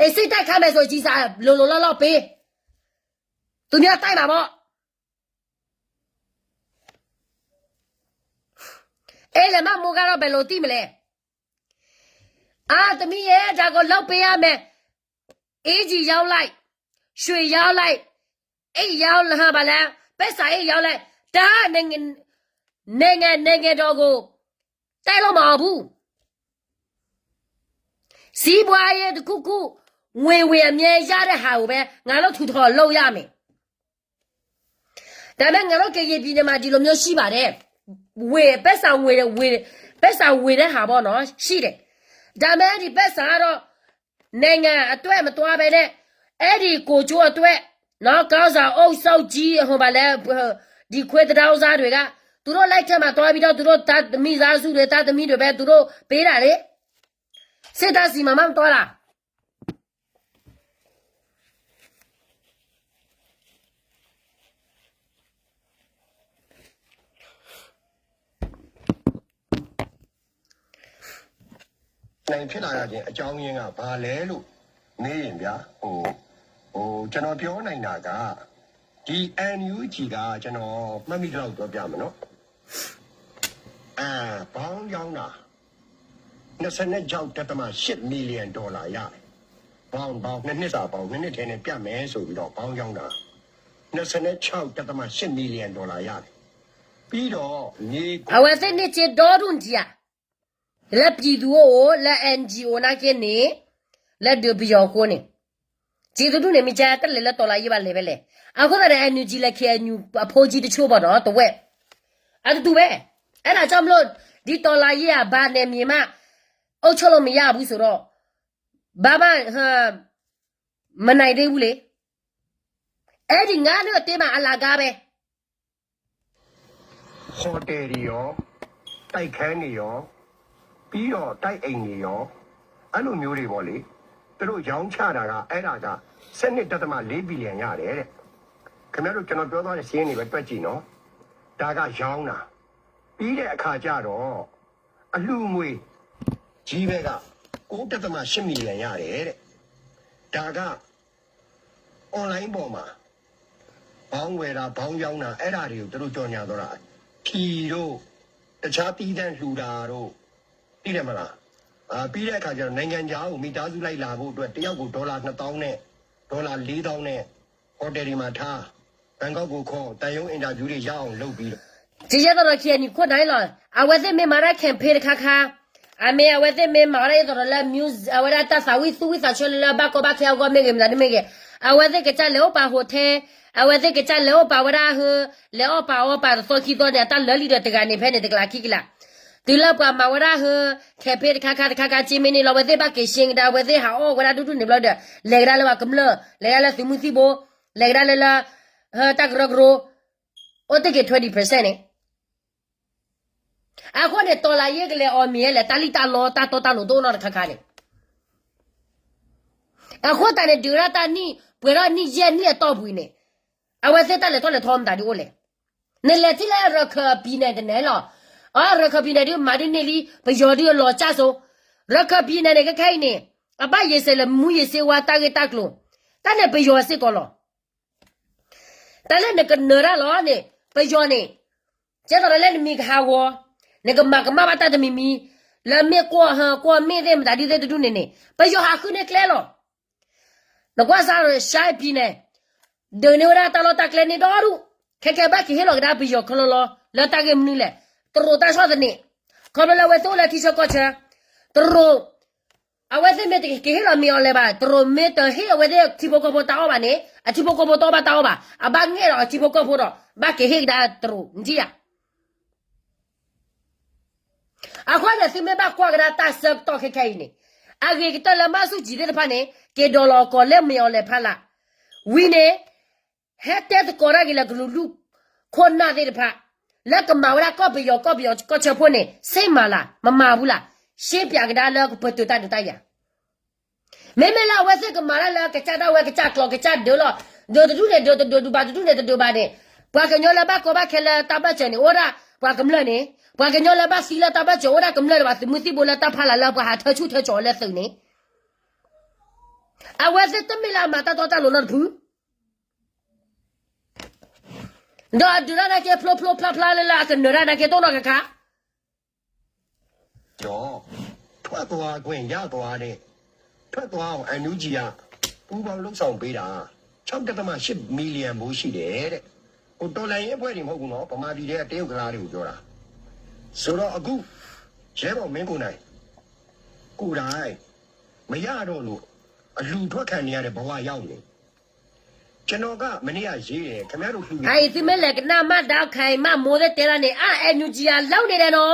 အဲ, စစ်တိုက်ခိုင်းမယ်ဆိုရင် ကျည်ဆံ လိုလိုလောက်လောက်ပေး. သူများတိုက်မှာပေါ့. အဲလဲ မမိုးကတော့ ဘယ်လိုသိမလဲ. အာ, သမီးရဲ့, ဒါကိုလုပ်ပေးရမယ်. အင်္ကျီရောင်းလိုက်, ရွှေရောင်းလိုက်, အိတ်ရောင်း, ဘာလဲ, ပိုက်ဆံ အိတ်ရောင်းလိုက်. ဒါ နိုင်ငံ, နိုင်ငံ, နိုင်ငံတော်ကို တိုက်လို့မအောင်ဘူး. စီးပွားရေးတစ်ခုခု ဝင်ဝင်အမြဲရတဲ့ဟာကိုပဲ ငါတို့ထူထောင်လုပ်ရမယ်. ဒါပေမဲ့ ငါတို့ကရင်ပြည်နယ်မှာ ဒီလိုမျိုးရှိပါတယ်. ဝေ, ပိုက်ဆံဝေ, ဝေ, ပိုက်ဆံဝေတဲ့ဟာပေါ့နော်, ရှိတယ်. ဒါပေမဲ့ အဲ့ဒီပိုက်ဆံကတော့ နိုင်ငံအတွက်မသွားဘဲနဲ့ အဲ့ဒီကိုယ်ကျိုးအတွက် နော်, ခေါင်းဆောင်အုပ်ချုပ်ကြီး ဟို ဘာလဲ, ဒီခွေးသဒါဥစားတွေက သူတို့လက်ထဲမှာသွားပြီးတော့ သူတို့မိသားစုတွေ သားသမီးတွေပဲ သူတို့ပေးတာလေ. စစ်တပ်ဆီမှာ မှတ်မတော်လား။ နိုင်ဖြစ်လာတာချင်း အကြောင်းရင်းက ဘာလဲလို့ မေးရင်ဗျာ ဟို ဟို ကျွန်တော်ပြောနိုင်တာက ဒီ NUG က ကျွန်တော် မှတ်မိသလောက်ပြောပြမယ်နော်။ အဲ ဘောင်းရောင်းတာ နှစ်ဆယ့်ခြောက်ဒသမရှစ်မီလီယံဒေါ်လာရတယ်။ ဘောင်း ဘောင်း နှစ်နှစ်စာ ဘောင်း နှစ်နှစ်ထဲနဲ့ ပြတ်မယ်ဆိုပြီးတော့ ဘောင်းရောင်းတာ နှစ်ဆယ့်ခြောက်ဒသမရှစ်မီလီယံဒေါ်လာရတယ်။ ပြီးတော့ မြေ အဝဲသ့ၣ်န့ၢ်စ့ဒီဒူၣ်နထံၣ်ဧါ, လၢပြည်သူအိၣ် လၢ NGO နာ်က့န့ၣ် လၢဒုးပယီၤအဃိန့ၣ် စ့တဒူၣ်န့ၣ် မ့ၢ်ကဲတလဲၤလၢတော်လှန်ရေးဘၣ်လဲၤဖဲလဲၣ်. အဃိသတးန့ၣ် NUG လဲၤ KNU အဖိကြီးတချို့ပေါ့နော် တဝက် အတတူၢ်ဝဲ. အဲဒါကြောင့်မလို့ ဒီတော်လှန်ရေးက ဘာနယ်မြေမှ အုပ်ချုပ်လို့မရဘူးဆိုတော့ ဘာမှ မနိုင်သေးဘူးလေ. အဲဒီငါးနှစ်အတွင်းမှာ အလကားပဲ ဟိုတယ်တွေရော တိုက်ခန်းတွေရော ပြီးတော့တိုက်အိမ်တွေရော အဲ့လိုမျိုးတွေပေါ့လေ။ သူတို့ရောင်းချတာက အဲ့ဒါက ဆယ့်နှစ်ဒသမလေး billion ရတယ်တဲ့။ ခင်ဗျားတို့ ကျွန်တော်ပြောသွားတဲ့ စာရင်းတွေပဲတွက်ကြည့်နော်။ ဒါကရောင်းတာ။ ပြီးတဲ့အခါကျတော့ အလှူငွေကြီးပဲက ကိုးဒသမရှစ် million ရတယ်တဲ့။ ဒါက online ပေါ်မှာ ဘောင်းဝယ်တာ ဘောင်းရောင်းတာ အဲ့ဒါတွေကို သူတို့ကြော်ညာသွားတာ ထီတို့ တခြားသီးသန့်လှူတာတို့ သိတယ်မလား။ အာ ပြီးတဲ့အခါကျတော့ နိုင်ငံခြားကို မိသားစုလိုက်လာဖို့အတွက် တယောက်ကို ဒေါ်လာနှစ်သောင်းနဲ့ ဒေါ်လာလေးသောင်းနဲ့ ဟိုတယ်တွေမှာထား ဘန်ကောက်ကိုခေါ် သံရုံး interview တွေရအောင်လုပ်ပြီးတော့ ကယဲၢ်သရၣ်ခံအနံၤခိၣ်နၢ်လီၤ. အဝဲသ့ၣ်မ့ၢ်မၤတၢ် campaign တခါခါ, အမ့ၢ်အဝဲသ့ၣ်မ့ၢ်မၤ တၢ်အသရၣ်လၢ အဝဲဒၣ်တၢ်သးဝံၣ်သူၣ်ဝံၣ်သးဆၢလၢ လၢဘၣ်ကီဘၣ်ခဲအဂီၢ်မ့ၢ်ဂ့ၤ မတၤတမ့ၢ်ဂ့ၤ, အဝဲသ့ၣ်ကစၢ်လဲၤအိၣ်ပာ် hotel, အဝဲသ့ၣ်ကစၢ်လဲၤအိၣ်ပာ်ဝဲဒၣ်ဟၢ, လဲၤအီၣ်ပာ်အီပာ်တသီခံသီန့ၣ် အတၢ်လၢလံဒီးတဂၤန့ၣ် ဖဲန့ၣ်တကလးခံကလး တုၤလၢပှၤမၤဝဲဒၣ်ဟၢ campaign တခါခါတခါခါ က့မ့ၢ်န့ၣ်လီၤ အဝဲသ့ၣ်ဘၣ်က့ၤရှင်းကဒါ အဝဲသ့ၣ်ဟးအီၣ်ဝဲဒၣ်ဒူၣ်ဒူၣ်န့ၣ်ဘျီဒီး လဲၤကဒါလၢပှၤကမျၢၢ် လဲၤကဒါလၢသုးမုၢ်သံၣ်ဘိ, လဲၤကဒါလၢလၢ ဟၢ တၢ်ကရၢကရိ, အိၣ်တ့ၢ်က့ၤ twenty percent န့ၣ် အဃိန့ၣ် တော်လှန်ရေးကလဲၤအီၤမ့ၢ်လဲၣ် တၢ်လံၣ်တၢ်လီတၢ်တီတၢ်လိၤ တအိၣ်နီတခါခါန့ၣ်. အဃိသတးန့ၣ် ဒုးဝဲဒၣ်တၢ်နံၣ် ပှဲၤထီၣ်နံၣ်ယဲၢ်နံၣ်အတီၢ်ပူၤအံၤန့ၣ် အဝဲသ့ၣ်တၢ်လဲၤထီၣ်လဲၤထီမတၤဒ်အိၣ်လဲၣ်. နလဲၤထံၣ်လၢ ရခိုင်ပြည်နယ် တန့ၣ်လီၤ. အ ရခိုင်ပြည်နယ် ဒုးမၤဒ်န့ၣ်လံ ပယီၤဒုးအလီၤစၢ်စိ ရခိုင်ပြည်နယ် န့ၣ် ခဲခဲအံၤန့ၣ် အဘၣ်ယ့ၤစဲးလၢ မူးယစ်ဆေးဝါး တၢ်ဂ့ၢ်တၢ်ကျိၤ တၢ်န့ၣ်ပယီၤစ့ၢ်ကီးလီၤ. တၢ်လၢနကနၢၤတၢ်လီၤန့ၣ် ပယီၤန့ၣ် ကဲသိးဒီးလၢနမံၤကဟးဂီၤ, နကမၤကမၣ်ဘၣ်တၢ်တမံၤမံၤ, လၢမ့ၢ်ကွီၢ်ဟၢကွီၢ်မ့ၢ်သ့ၣ်မတၤဒ်သ့ၣ်တဒူၣ်န့ၣ်န့ၣ် ပယီၤဟးဃုန့ၢ်ကျဲလီၤ. နကွၢ်စး ရှမ်းပြည်နယ် ဒုးန့ၢ်ဝဲဒၣ်တၢ်လီၢ်တၢ်ကျဲန့ၣ်ဒီဒူၣ်, ခဲကဲဘၣ်ကဟ့ၣ်လီၤကဒါပယီၤခီလီၤလီၤ လၢတၢ်ဂ့ၢ်မနုၤလဲၣ်, တရူးတၢ်ဆီၣ်သနံး, ခီဖျိလၢအဝဲသ့ၣ်အိၣ်လၢထံဆၢကီၢ်ဆၢ, တရူး အဝဲသ့ၣ်မ့ၢ်တကဟ့ၣ်လီၤမ့ၢ်အီၤလဲၤဘၣ်, တရူးမ့ၢ်တဟ့ၣ်အဝဲသ့ၣ်ထံဖိကီၢ်ဖိတၢ်အီၣ်ဘၣ်န့ၣ် အထံဖိကီၢ်ဖိတအီၣ်ဘၣ်တၢ်အီၣ်ဘၣ်, အဘၣ်ငဲၢ်ဒီးအထံဖိကီၢ်ဖိဒီး ဘၣ်ကဟ့ၣ်ကဒါတရူး နထံၣ်ဧါ. အဃိန့ၣ် သုမ့ၢ်ဘၣ်ကွၢ်ကဒါတၢ်ဆၢကတီၢ်ခဲခဲအံၤန့ၣ်, အဂ့ၤကတၢၢ်လၢမၢ်ဆူၣ်ကၠံသ့ၣ်တဖၣ်န့ၣ် က့ၤဒိးလီၤအကိာ်လၢမ့ၢ်အီၤလဲၤဖးလၢ်, ဝံၤန့ၣ် ဟဲတဲသကိးတၢ်ဂ့ၤလၢကလူးလူၢ်ခိၣ်နၢ်သ့ၣ်တဖၣ် လၢကမၤဝဲဒၣ်ကီၢ်ပယီၤ ကီၢ်ပယီၤကီၢ်ဆၢဖိန့ၣ် စ့မၤလၢ် မမၤဘူးလၢ်, ရှင်းပြကဒါလၢကပတုာ်တၢ်ဒုးတၢ်ယၤ မ့မ့ၢ်လၢအဝဲသ့ၣ်ကမၤတၢ်လၢကစၢ်ဒၣ်ဝဲကစၢ်ကျိာ် ကစၢ်ဒုးလီၤ, ဒုးတဒူၣ်န့ၣ် ဒုးတဒုးဒုးဘၣ်တဒူၣ်န့ၣ် တဒုးဘၣ်န့ၣ်, ပှၤကညီလၢဘၣ်ကီဘၣ်ခဲလၢတၢ်ဘၢၣ်စၢၤန့ၣ် အိၣ်ဒၣ်ပှၤကမျၢၢ်န့ၣ်, ပှၤကညီလၢဘၣ်သံလၢတၢ်ဘၢၣ်စၢၤ အိၣ်ဒၣ်ကမျၢၢ်လၢၤဘၣ် သုးမုၢ်သံၣ်ဘိလၢတၢ်ဖးလၢ်လၢပှၤဟးထၢဆူၣ်ထၢကၠီၤလၢသုးန့ၣ်, အဝဲသ့ၣ်တမ့ၢ်လၢအမၤတၢ်တီတၢ်လိၤနီတဖု ဒီးအဒုးတၢ်နာ်က့ ဖျိဖျိဖျါဖျါလၢလၢအကနၢၤတၢ်နာ်က့ တအိၣ်နီတခါခါ ဒီး ထွက်သွားခွင့်ရသွားတဲ့ ထွက်သွားအောင် NUG က ပူးပေါင်းလုပ်ဆောင်ပေးတာ ခြောက်ဒသမရှစ် million ဖိုးရှိတယ်တဲ့။ ဟို တော်လှန်ရေးအဖွဲ့တွေမဟုတ်ဘူးနော်။ ဗမာပြည်ထဲကတရုတ်ကလားတွေကိုပြောတာ။ ဆိုတော့အခု ရဲဘော်မင်းကိုနိုင် ကိုယ်တိုင် မရတော့လို့ အလူထွက်ခံနေရတဲ့ဘဝရောက်နေ ကျွန်တော်က မနေ့ကရေးတယ် ခင်ဗျားတို့လူတွေ အံၤ သုမ့ၢ်လဲၤကနၣ်မး ဒီး ခိုင်မး မိၢ်သ့ၣ်တဲဒၣ်န့ၣ် အ NUG အလုပ်နေတယ်နော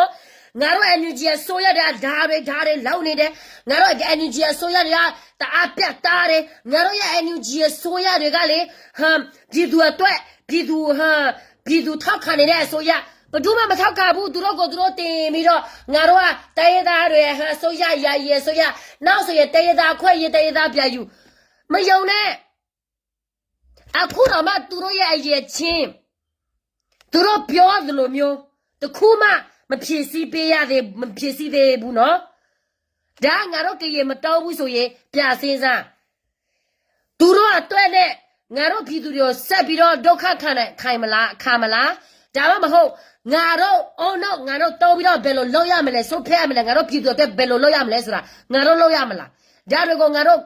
်. ငါတို့ NUG အစိုးရတွေက ဒါတွေ ဒါတွေလုပ်နေတယ်. ငါတို့ NUG အစိုးရတွေက တအားပြတ်သားတယ်. ငါတို့ရဲ့ NUG အစိုးရတွေကလေ ဟမ် ပြည်သူအတွက် ပြည်သူ ဟမ် ပြည်သူထောက်ခံနေတဲ့အစိုးရ ဘယ်သူမှမထောက်ခံဘူး သူတို့ကိုသူတို့တင်ပြီးတော့ ငါတို့ကတိုင်းရင်းသားတွေအစိုးရ ယာယီအစိုးရ နောက်ဆိုရင်တိုင်းရင်းသားအခွင့်အရေး တိုင်းရင်းသားပြန်ယူ မယုံနဲ့ အခုတောင်မှသူတို့ရဲ့အရည်အချင်း သူတို့ပြောသလိုမျိုး တစ်ခုမှမဖြည့်ဆည်းပေးရသေး မဖြည့်ဆည်းသေးဘူးနော် ဒါငါတို့ကရင်မတုံးဘူးဆိုရင် ပြန်စဉ်းစား သူတို့အတွက်နဲ့ ငါတို့ပြည်သူတွေကိုဆက်ပြီးတော့ဒုက္ခခံနိုင် ခံမလား ခံမလား ဒါမှမဟုတ် ငါတို့ အုံနောက် ငါတို့တုံးပြီးတော့ဘယ်လိုလုပ်ရမလဲ ဆုံးဖြတ်ရမလဲ ငါတို့ပြည်သူအတွက်ဘယ်လိုလုပ်ရမလဲဆိုတာ ငါတို့လုပ်ရမလား ဒါတွေကိုငါတို့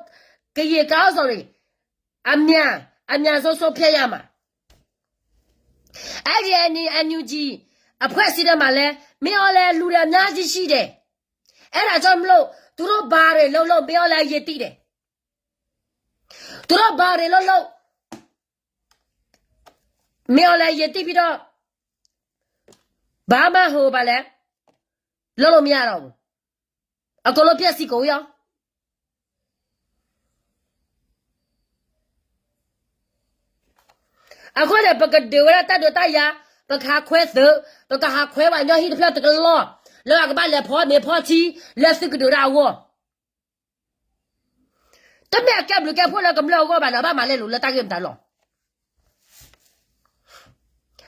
ကရင်ခေါင်းဆောင်တွေ အမြန် အမြန်ဆုံးဆုံးဖြတ်ရမှာ အဲ့ဒီ NUG အဖွဲ့အစည်းထဲမှာလည်း မင်းအောင်လှိုင်လူတွေအများကြီးရှိတယ် အဲ့ဒါကြောင့်မလို့ သူတို့ဘာတွေလုပ်လို့ မင်းအောင်လှိုင်အရေးသိတယ် သူတို့ဘာတွေလုပ်လို့ မင်းအောင်လှိုင်အရေးသိပြီးတော့ ဘာမှဟိုဘာလဲ လုပ်လို့မရတော့ဘူး အကုန်လုံးပျက်စီးကုန်ရော အဃိန့ၣ် ပကဒုးဝဲဒၣ်တၢ်ဒုးတၢ်ယၤ ပကဟးခွဲသုး ပကဟးခွဲပှၤညီဟံၣ်တဖျၢၣ်တကလီၢ် လၢအကဘၣ်လဲၤဖီမ့ၤဖီထံ လၢသုးကဒုးဒၣ်အဂီၢ် တမ့ၢ်အကဲဘျုးကဲဖှိၣ်လၢကမျၢၢ်အဂီၢ်ဘၣ်န့ၣ် အဘၣ်မၤလဲၤလိာ်လၢတၢ်ဂ့ၢ်မတၤလီၤ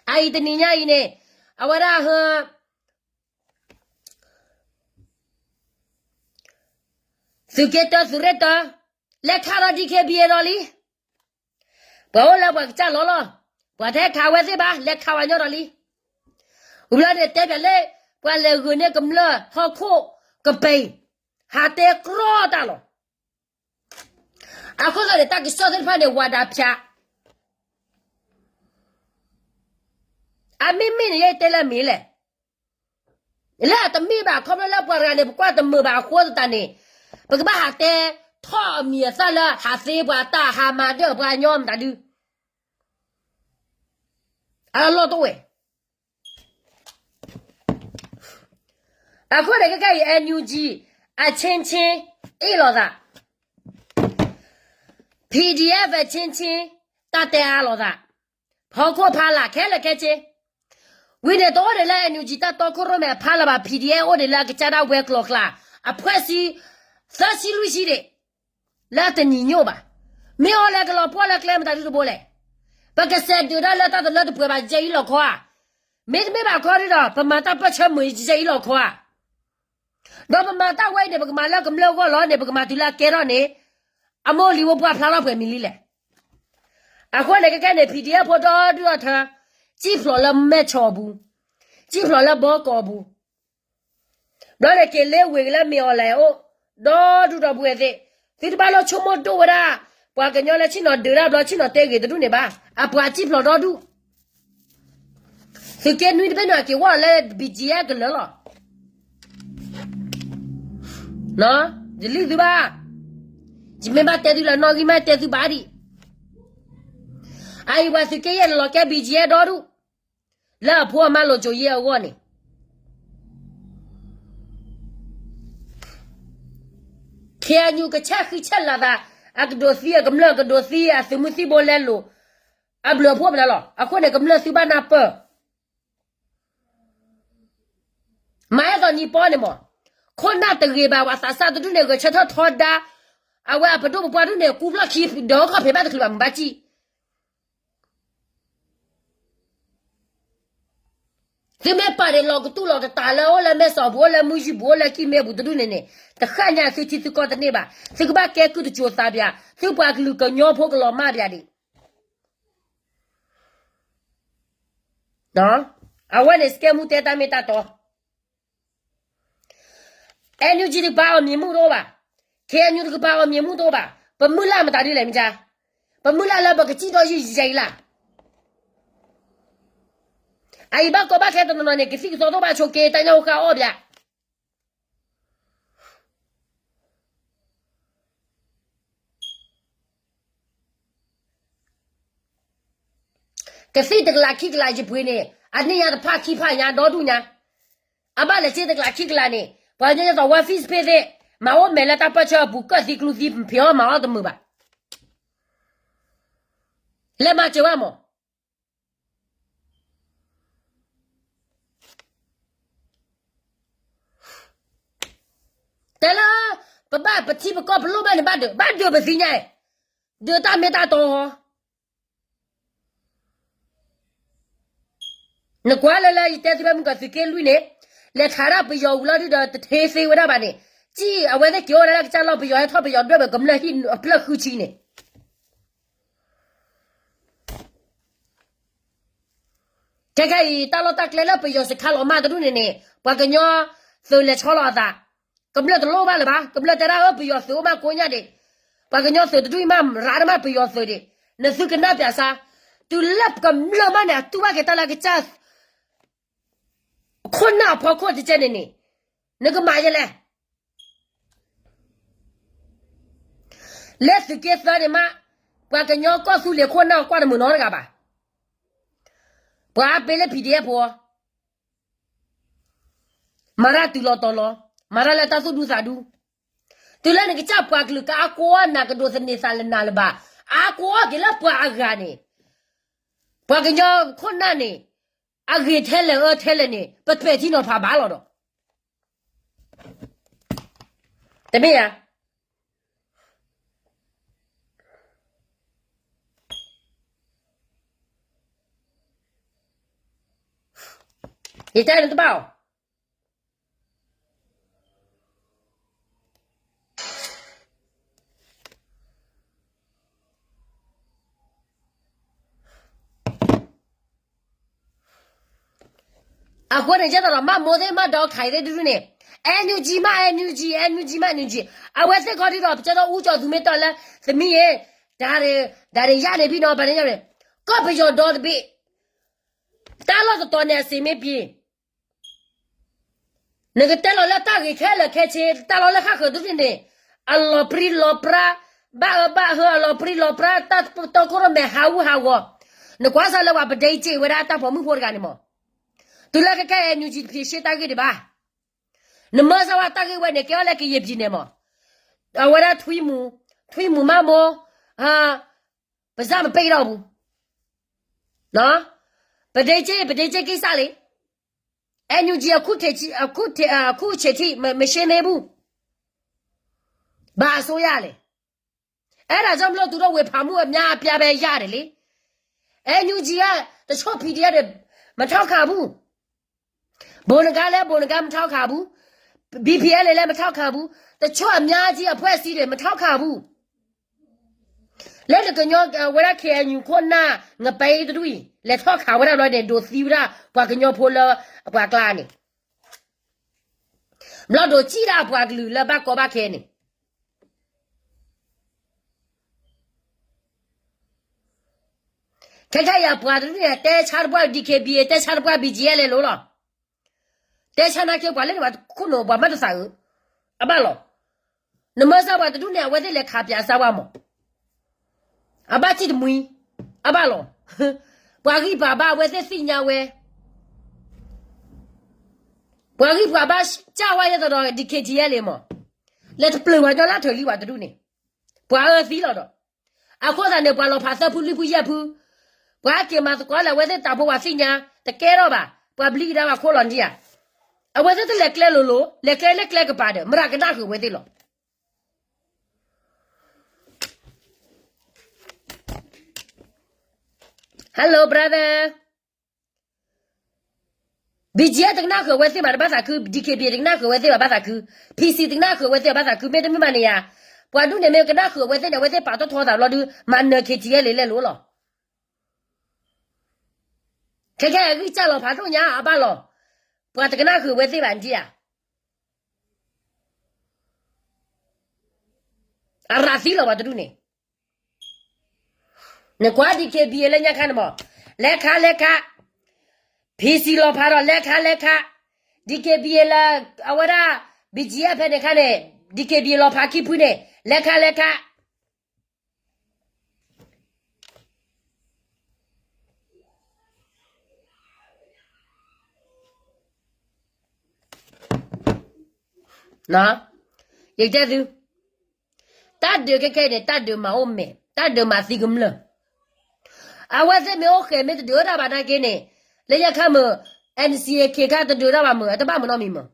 အအံၤတနံၤညါအံၤန့ၣ် အဝဲဒၣ်ဟ သုးက့တၢ သုးရ့ၣ်တၢ လဲၤခးဒီး DKBA ဒီးလံ ပှၤအိၣ်လၢပှၤကစၢ်လီၤလီၤ ပှၤတဟဲခးဝဲသ့ၣ်ဘၣ် လဲၤခးဝဲညီဒီးလံ ဝံၤလီၤန့ၣ်တဲပၠးလၢ ပှၤလဲၤဂုာ်န့ၢ်ကမျၢၢ်ဟီၣ်ခိၣ်ကပ့ၤ ဟးတဲကြီတၢ်လီၤ အဃိသတးန့ၣ် တၢ်ကစီၣ်သ့ၣ်တဖၣ်န့ၣ် ဝၤဒၣ်ဖၠး အမ့မ့ၢ်န့ၣ် ယတဲလၢမ့ၢ်လဲၣ် လၢအတမ့ၢ်ဘၣ် ခီဖျိလၢပှၤတဂၤန့ၣ် ပကွၢ်တမုာ်ဘၣ်အဃိသတးန့ၣ် ပကဘၣ်ဟးတဲထီၣ်အမံၤအသၣ်လၢဟးသ့ပှၤတၢ် ဟးမၤဒၢၣ်ပှၤညီမတၤဒု အလီၢ်တအိၣ်ဝဲ အဃိန့ၣ် ခဲကနံၣ်အံၤ NUG အချင်းချင်း အ့ၣ်လိာ်သး PDF အချင်းချင်း တၢ်တဲအါလိာ်သး ဖီခိၣ်ဖးလၢ်ခဲလၢာ်ခဲဆ့ ဝံၤန့ၣ်တအိၣ်ဒံးလၢ NUG တၢ်တီခိၣ်ရိၣ်မဲအဖးလၢ်ဘၣ် PDF အိၣ်ဒံးလၢအကစၢ်ဒၣ်ဝဲကျိၤကျါ အဖွဲ့အစည်း သၢဆံလွံၢ်ဆံဒံး လၢတညီညွတ်ဘၣ် မ့ၢ်အီၤလဲၤကလီၤပှီၢ်လၢကျဲမတၤဒုတဘိလဲၣ် ပကစဲးဒုးတၢ်လၢတၢ်တလၢတပှဲၤဘၣ် ယဲအံၤလီၤခီဧါ မ့တမ့ၢ်ဘၣ်ခီဒုဒီး ပမၤတၢ်ပၢၢ်ဆၢမုာ်ယဲအံၤလီၤခီဧါ ဒီးပမၤတၢ်ဝဲအံၤန့ၣ် ပကမၤလၢကမျၢၢ်ဂီၢ်လီၤန့ၣ် ပကမၤတုၤလၢအကဲထီၣ်န့ၣ် အမိၢ်လံၤဝဲပှၢ်ဖျါထီၣ်ပှဲၤမံၤလံလဲၣ် အဃိန့ၣ် ခဲကနံၣ်အံၤန့ၣ် PDF ဖိဒီဒူၣ်ဒီထၢ စံၣ်ဖျိးလၢမဲၢ်ဆီးအပူၤ စံၣ်ဖျိးလၢဘီကီးအပူၤ ဘျီန့ၣ်က့ၤလ့ဝ့ၤက့ၤလၢမ့ၢ်အီၤလဲၣ်အိၣ် ဒီဒူၣ်ဒီပုၢ်ဝဲၢ်သ့ၣ် သုတဘၣ်လီၤဆိကမိၣ်ဒိၣ်ဝဲဒၣ် ပှၤကညီလၢဆ့ၣ်နီၤဒုးတၢ်ဘျီဆ့ၣ်နီၤတဲဂ့ၤတဒူၣ်န့ၣ်ဘၣ် အပှၤစံၣ်ဖျိးဒီဒူၣ် သုးက့နွံတဘ့ၣ်န့ၣ် အက့ၤဝီၢ်လၢ BGF ကလၢာ်လီၤ ယလံၣ်သုဘၣ် ယမ့ၢ်ဘၣ်တဲသုလၢနီၣ်ဂံၢ်မ့ၢ်တဲသုဘၣ်ဒံး အအံၤပှၤသုးက့ယဲၢ်န့ၣ်လီၤကဲ BGF ဒီဒူၣ် လၢအဖိအမါလိၤကိၤယဲၢ်အဂီၢ်န့ၣ် KNU ကဆဲးဃံဆဲးလၤသး အကဒိးသံအကမျၢၢ် ကဒိးသံအသုးမုၢ်သံၣ်ဘိလဲလိာ် အဘျုးအဖှိၣ်မနုၤလီၤ. အဃိန့ၣ် ကမျၢၢ်သုဘၣ်နၢ်ပၢၢ် မၤဟဲသိးနံၤပီန့ၣ်မး, ခိၣ်နၢ်တဂ့ၤဘၣ် ပှၤသးစၢ်တဒူၣ်န့ၣ် ဂဲၤဆၢထၢၣ်ထီဒါ, အဝဲအပဒိၣ်ပပှၢ်ဒူၣ်န့ၣ် ကူဖျီၣ်ခံဒီးခီၣ်ဖံးဘၣ်တချုးဘၣ် မ့ၢ်ဘၣ်စံၣ် သုမ့ၢ်ပာ်ဒံးလီၤကတူၢ်လီၤကတၢ်လၢအိၣ်လၢမဲၢ်စီၤပူၤ အိၣ်လၢမုၢ်ယံၤပူၤ အိၣ်လၢကံၢ်မဲပူၤတဒူၣ်န့ၣ်န့ၣ် တဃၣ်ညါသုထံသုကီၢ်တန့ၢ်ဘၣ်. သုကဘၣ်ကဲကုၢ်တစိၤသးပၠး, သုပှၤကလုာ်ကညီဖိကလီၤမၢ်ပၠးဒံး. အဝဲန့ၣ် စကဲမူတဲတၢ်မ့ၢ်တၢ်တီ NUG တကပၤအီၤမံၤမုၣ်တအိၣ်ဘၣ်, KNU တကပၤအီၤမံၤမုၣ်တအိၣ်ဘၣ်. ပမုၢ်လၢ်မတၤဒ်လဲၣ်မ့ၢ်ကါ, ပမုၢ်လၢ်လၢပကစံၣ်ဒီးယံာ်ယံာ်လၢ်. အအံၤဘၣ်ကီဘၣ်ခဲတနီၤနီၤန့ၣ် ကသံၣ်ကသီတအိၣ်ဘၣ်ဆိးက့ တၢ်ညၣ်အိၣ်ဃာ်အီၣ်ပၠး ကသံၣ်တကလးခံကလးယပှ့ၤန့ၣ် အနံၣ်ညါတဖၣ်ခံဖၣ်ညါဒီဒူၣ်ညါ, အဘၣ်လဲၤစ့တကလးခံကလးန့ၣ် ပှၤကညီသိးဝါ Facebook သ့ၣ် မၤအိၣ်မဲာ်လၢတၢ်ပၢၢ်ဆၢအပူၤ ကၢၣ်သံကျူသံ ဖံးအီၣ်မၤအီၣ်တမုာ်ဘၣ်. လဲၤမၤစၢၤဘၣ်မး. ပထံပကီၢ်ပလိၣ်ဘၣ်န့ၣ် ဘၣ်ဒုး ဘၣ်ဒုးပသ့ၣ်ညါ, ဒုးတၢ်မ့ၢ်တၢ်တီ. နကွၢ်လၢလၢယတဲသုဖဲမုၢ်ကီၢ်သုးက့လွံၢ်န့ၣ်, လဲၤခးဒၣ်ပယီၤဝံၤလီၤဒုဒီးတထ့သ့ဝဲဒၣ်ဘၣ်န့ၣ်, ကံၣ်အဝဲသ့ၣ်က့ၤအိၣ်ဝဲဒၣ်လၢကစၢ်လီၢ်ပယီၤဟဲထီၣ်ပယီၤဒွဲၣ်ဝဲကမျၢၢ်ဟံၣ်အဖျၢၣ်ဃုဆံန့ၣ် ခဲခဲအံၤ တၢ်လီၢ်တၢ်ကျဲလၢပယီၤစခါလီၤမၢ်တဒူၣ်န့ၣ်န့ၣ် ပှၤကညီသုးလဲၤဆီလီၤအသး, ကမျၢၢ်တလိၣ်ဘၣ်လၢၤဘၣ်. ကမျၢၢ်တဲဒၣ်အၢ ပယီၤသုးအိၣ်မးကိးညါဒံး, ပှၤကညီသုးတဒူၣ်အံၤမးရၤဒၣ်မးပယီၤသုးဒံး, နသုကနၣ်ပၠးစါ, တုၤလၢကမျၢၢ်မးန့ၣ် အတူၢ်ဘၣ်က့ၤတၢ်လၢကစၢ် ခိၣ်နၢ်အဖီခိၣ်တကဲန့ၣ်န့ၣ်, နကမၤယဲလဲၣ်. လၢသုးက့သၢန့ၣ်မး, ပှၤကညီကီၢ်သူလ့ၤခိၣ်နၢ်အီၤကွၢ်တမုာ်နီတဂၤဘၣ်. ပှၤအါပ့လၢ ပီၣ်ဒံၣ်အဲၣ်ဖိ, မၤတၢ်တုၤလီၤတီၤလီၤ, မၤတၢ်လၢတၢ်သူၣ်ဒူသးဒူ, တုၤလၢနကစၢ်ပှၤကလုာ်ကအါကိးအီၣ်နၤကဒိးသန့ၤသးလၢနၤလၢၤဘၣ်, အါကိးအီၣ်က့ၤလၢပှၤအဂၤန့ၣ်, ပှၤကညီခိၣ်နၢ်န့ၣ်, အဂ့ၤထဲလဲၣ်အၢထဲလဲၣ်န့ၣ် ပပဲာ်ထံနီၤဖးဘၣ်လီၤဒီး, တမ့ၢ်ဧါ. ယတဲနတဘၣ်အီၤ. အဃိန့ၣ် ယဲသိးဒီး မၤမိၢ်သ့ၣ်မၤဒီးခးအံၤသ့ၣ်တဒုန့ၣ်, NUG မး NUG, NUG မး NUG, အဝဲသ့ၣ်ခီဒုဒီး ပကဲထီၣ်အူကၠီၤသူမ့ၢ်တီၢ်လၢ သမံၤအ့ၣ်, တၢ်, တၢ်ဒ်ယၤန့ၣ်ဘံၣ်နီၤ ပှၤန့ၣ်ညါန့ၣ်, ကီၢ်ပယီၤဒီတဘ့ၣ်, တၢ်လီၢ်တတီၤန့ၣ်အစ့မ့ၢ်ပှဲၤ နကတဲလီၤလၢတၢ်ဂ့ၤခဲလၢာ်ခဲဆ့, တၢ်လီၢ်လၢဃၣ်ဃၢၤတဒုန့ၣ်, အလီၤပြံလီၤပြါ, ဘၣ်အၢဘၣ်ဟၢ အလီၤပြံလီၤပြါ, တၢ်တီခိၣ်ရိၣ်မဲဟးဂူာ်ဟးဂီၤ, နကွၢ်စၢ်လၢပှၤပဒ့စ့ၣ်ဝဲဒၣ်တၢ်ပိာ်မုၣ်ဖိတဂၤန့ၣ်မး, တုၤလၢခဲခဲအံၤ NUG တဖံးရှ့တၢ်ဂ့ၢ်ဒံးဘၣ်, နမၢစၢ်ဝဲတၢ်ဂ့ၢ်ဝဲန့ၣ် ကဲအီၤလၢကယဲၢ်ပံၤန့ၣ်မး, အဝဲဒၣ်ထွံၣ်မူ, ထွံၣ်မူမးမး, ပစၢ်မပ့ၢ်ထီၣ်ဘူး, ပဒ့စ့ၣ် ပဒ့စ့ၣ်ကံၢ်စၢ်လံ NUG အခုအချိန်ထိ မရှင်းသေးဘူး, ဘာအစိုးရလဲ, အဲဒါကြောင့်မလို့ သူတို့ဝေဖန်မှုအများအပြားပဲရတယ်လေ, NUG က တချို့ PDF တွေ မထောက်ခံဘူး, ဗိုလ်နဂါလည်း ဗိုလ်နဂါ မထောက်ခံဘူး, BPLA လည်း မထောက်ခံဘူး, တချို့အများကြီး အဖွဲ့အစည်းတွေ မထောက်ခံဘူး လၢနကညီဝဲဒၣ် KNU ခိၣ်နၢ် ငပဲတဒူၣ်အံၤ လဲၤထီၣ်ခးဝဲဒၣ်ဘျီန့ၣ် ဒိးသံဝဲဒၣ်ပှၤကညီဖိလၢအပှၤကျါန့ၣ်, ဘျီဒိးစံၣ်ဒၣ်ပှၤကလုာ်လၢဘၣ်ကီဘၣ်ခဲန့ၣ် ခဲခဲအံၤပှၤတဒူၣ်န့ၣ် တဲဆါတပှၢ် DKBA တဲဆါတပှၢ် BGF လဲၤလိၤလီၤ, တဲဆါနာ်က့ပှၤလၢန့ၣ်ပှၤခိၣ်နူာ်ပှၤမၤတသးဧၢ, အဘၣ်လီၤ, နမၢစၢ်ပှၤတဒူၣ်န့ၣ် အဝဲသ့ၣ်လဲၤခးပၠးစၢ်ဝဲမး, အဘၣ်စံၣ်တမှံ, အဘၣ်လီၤ, ပှၤဂံၢ်ပှၤဘါအဝဲသ့ၣ်သ့ၣ်ညါဝဲ, ပှၤဂံၢ်ပှၤဘါစၢ်ဝဲယဲသိးဒီး DKBA လဲၤမး, လဲၤတပျုာ်ပှၤကညီလၢထၢၣ်လံပှၤတဒူၣ်န့ၣ်, ပှၤအၢသံလီၤဒီး, အဃိသတးန့ၣ် ပှၤလီၤဖးသၢဖုလွံၢ်ဖုယဲၢ်ဖု, ပှၤဟဲက့ၤမၤသကိးလၢအဝဲသ့ၣ်တၢ်ဖိပှၤသ့ၣ်ညါ, တကဲထီၣ်ဘၣ်, ပှၤဘျံးကဒါပှၤခိၣ်လီၤဒံးဧါ, အဝဲသ့ၣ်တလဲၤကျဲလိၤလိၤ, လဲၤကျဲလၢကျဲကပၤဒီး မတၤကနၣ်ဃုာ်ဝဲသ့ၣ်လီၤ Hello brother, BGF တကနၣ်ဃုာ်ဝဲသ့ၣ်ဘၣ်တဘၣ်သးခု, DKBA တကနၣ်ဃုာ်ဝဲသ့ၣ်ဘၣ်ဘၣ်သးခု, PC တကနၣ်ဃုာ်ဝဲသ့ၣ်ဘၣ်ဘၣ်သးခု, မ့တမ့ၢ်ဘၣ်န့ၣ်ယါ, ပှၤဒူၣ်န့ၣ်မ့ၢ်ကနၣ်ဃုာ်ဝဲသ့ၣ်န့ၣ် အဝဲသ့ၣ်ပာ်ထီၣ်ထီသးဘျီဒုး မၤနၢၤ KTLA လဲၤလိၤလီၤ ခဲခဲအံၤအဂံၢ်စၢ်လီၤဖးဒိၣ်ညါအဘၣ်လီၤ, ပှၤတကနၣ်ဃုာ်ဝဲသ့ၣ်ဘၣ်ဒံးဧါ, အရၤသံလီၤပှၤတဒူၣ်န့ၣ်, နကွၢ် DKBA လၢညါခါန့ၣ်မး, လဲၤခးလဲၤခး, PC လီၤဖးဒီးလဲၤခးလဲၤခး, DKBA လၢ အဝဲဒၣ် BGF ဖဲန့ၣ်ခါန့ၣ်, DKBA လီၤဖးခံဖုန့ၣ် လဲၤခးလဲၤခး ယတဲသု, တၢ်ဒုးခဲခဲအံၤန့ၣ် တၢ်ဒုးမၤအိၣ်မဲာ်, တၢ်ဒုးမၤသံကမျၢၢ်, အဝဲသ့ၣ်မ့ၢ်အိၣ်ဃဲၤမ့ၢ်တဒုးတၢ်ဘၣ်နာ်က့န့ၣ်, လၢညါခါမုၢ် NCA ခ့ခါတဒုးတၢ်ဘၣ်မုၢ် အတဘၣ်မုၢ်နီတမံၤမုၢ်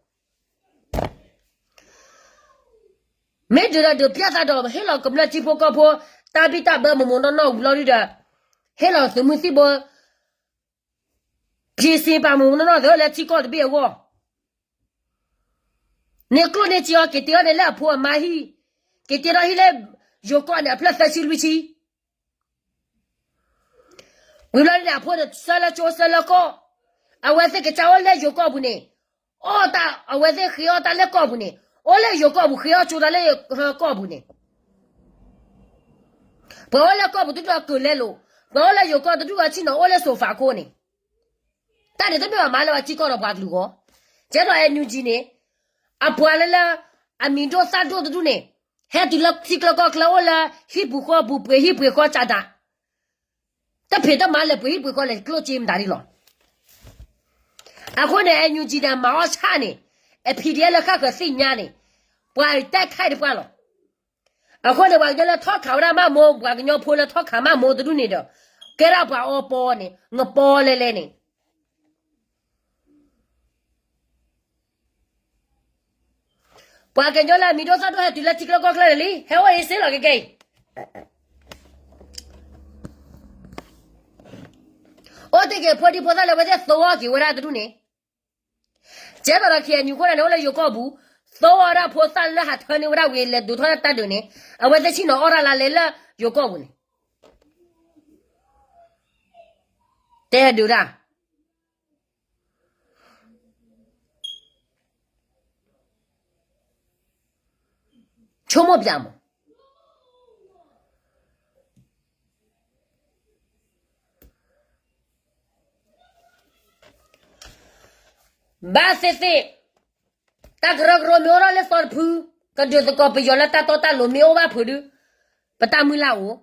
မ့ၢ်ဒုးဒီးဒုးပျဲသးဒီး ဟ့ၣ်လီၤကမျၢၢ်ထံဖိကီၢ်ဖိ တၢ်ဘံၣ်တၢ်ဘၢမူးမူးနီၢ်နီၢ်ဝံၤလီၤဒုဒီး ဟ့ၣ်လီၤသုးမုၢ်သံၣ်ဘိ ဖံစ့ပာ်မူးမူးနီၢ်နီၢ်သၢလၢထံကီၢ်တဘ့ၣ်အဂီၢ် န့ၢ်ကျိၣ်န့ၢ်စ့အီၤ က့ၤတ့အီၤန့ၣ်လၢအဖိအမါဟံၣ်, က့ၤတ့ထီၣ်ဟံၣ်လၢယိၤကီၢ်န့ၣ် အဖျၢၣ်သၢဆံလွံၢ်ဆံ ဝံၤဘျီန့ၣ် အဖိန့ၣ် ဆှၢလၢကၠိဆှၢလၢကီၢ်, အဝဲသ့ၣ်ကစၢ်အိၣ်လၢယိၤကီၢ်ပူၤန့ၣ်, အီၣ်တၢ် အဝဲသ့ၣ်ဃ့အီၣ်တၢ်လၢကီၢ်ပူၤန့ၣ်, အိၣ်လၢယိၤကီၢ်ပူၤ ဃ့အီၣ်ကၠိတၢ်လၢကီၢ်ပူၤန့ၣ်, ပှၤအိၣ်လၢကီၢ်ပူၤတဒူၣ်အီၤကၢၤလဲလိာ်, ပှၤအိၣ်လၢယိၤကီၢ်တဒူၣ်အီၤဆ့ၣ်နီၤအိၣ်လၢ sofa ခိၣ်န့ၣ်, တၢ်န့ၣ်တမ့ၢ်ဘၣ်မၤလၢပှၤထံကီၢ်ဒီးပှၤကလုာ်အဂီၢ်, ကဲဒီး NUG န့ၣ်, အပှၤလၢလၢ အမံၤဒိၣ်သၣ်ဒိၣ်တဒူၣ်န့ၣ်, ဟဲတုၤလၢထံကျိကီၢ်ကျၢၢ်အိၣ်လၢ ဟံၣ်ပူၤဃီပူၤပှ့ၤဟံၣ်ပှ့ၤဃီကးတး တဖံးတမၤလဲၤပှ့ၤဟံၣ်ပှ့ၤဃီလဲၤကျိၣ်စ့မတၤဒ်လီၤ. အဃိန့ၣ် NUG န့ၣ် မၤအီၣ်ဆၣ်န့ၣ်, PDF လၢဃၣ်ဃၢၤသ့ၣ်ညါန့ၣ်, ပှၤတဲခဲတပှၢ်လီၤ. အဃိန့ၣ် ပှၤကညီလၢထီၣ်ခးဝဲဒၣ်မၢ်မိၢ်, ပှၤကညီဖိလၢထီၣ်ခးမၢ်မိၢ်တဒူၣ်န့ၣ်ဒီး, ကဲဒၣ်ပှၤအီပီန့ၣ် နပီလဲလဲန့ၣ် ပှၤကညီလၢအမံၤဒိၣ်သၣ်ဒိၣ်ဟဲတုၤလၢထံကျိကီၢ်ကျၢၢ်န့ၣ်လံ, ဟဲအိၣ်အံၤစ့လီၤကဲကဲအံၤ, အိၣ်တ့ၢ်က့ၤဖိဒံဖိသၣ်လၢအဝဲသ့ၣ်သိအီၣ်က့ၤဝဲဒၣ်တဒူၣ်န့ၣ်, ကဲဘၣ်ဒီး KNU ခိၣ်နၢ်န့ၣ် အိၣ်လၢယိၤကီၢ်ပူၤ, သိအီၣ်ဝဲဒၣ်ဖိသၣ်လၢဟးထၢန့ၢ်ဝဲဒၣ်ဝံၤလဲၤဒိးထီၣ်တၢ်ဒုးန့ၣ်, အဝဲသ့ၣ်ဆ့ၣ်နီၤအီၣ်တၢ်လါလဲလၢယိၤကီၢ်ပူၤန့ၣ်, တဲဒုးတၢ် ဆိကမိၣ်ပၠးမး, ဘၣ်သ့ၣ်သ့ၣ်, တၢ်ကရၢကရိမ့ၢ်အိၣ်ထီၣ်လၢသီတဖု, ကဒုးသကိးပယီၤလၢတၢ်တီတၢ်လိၤမ့ၢ်အိၣ်ဘၣ်ဖုးဒု, ပတၢ်မုၢ်လၢ်အိၣ်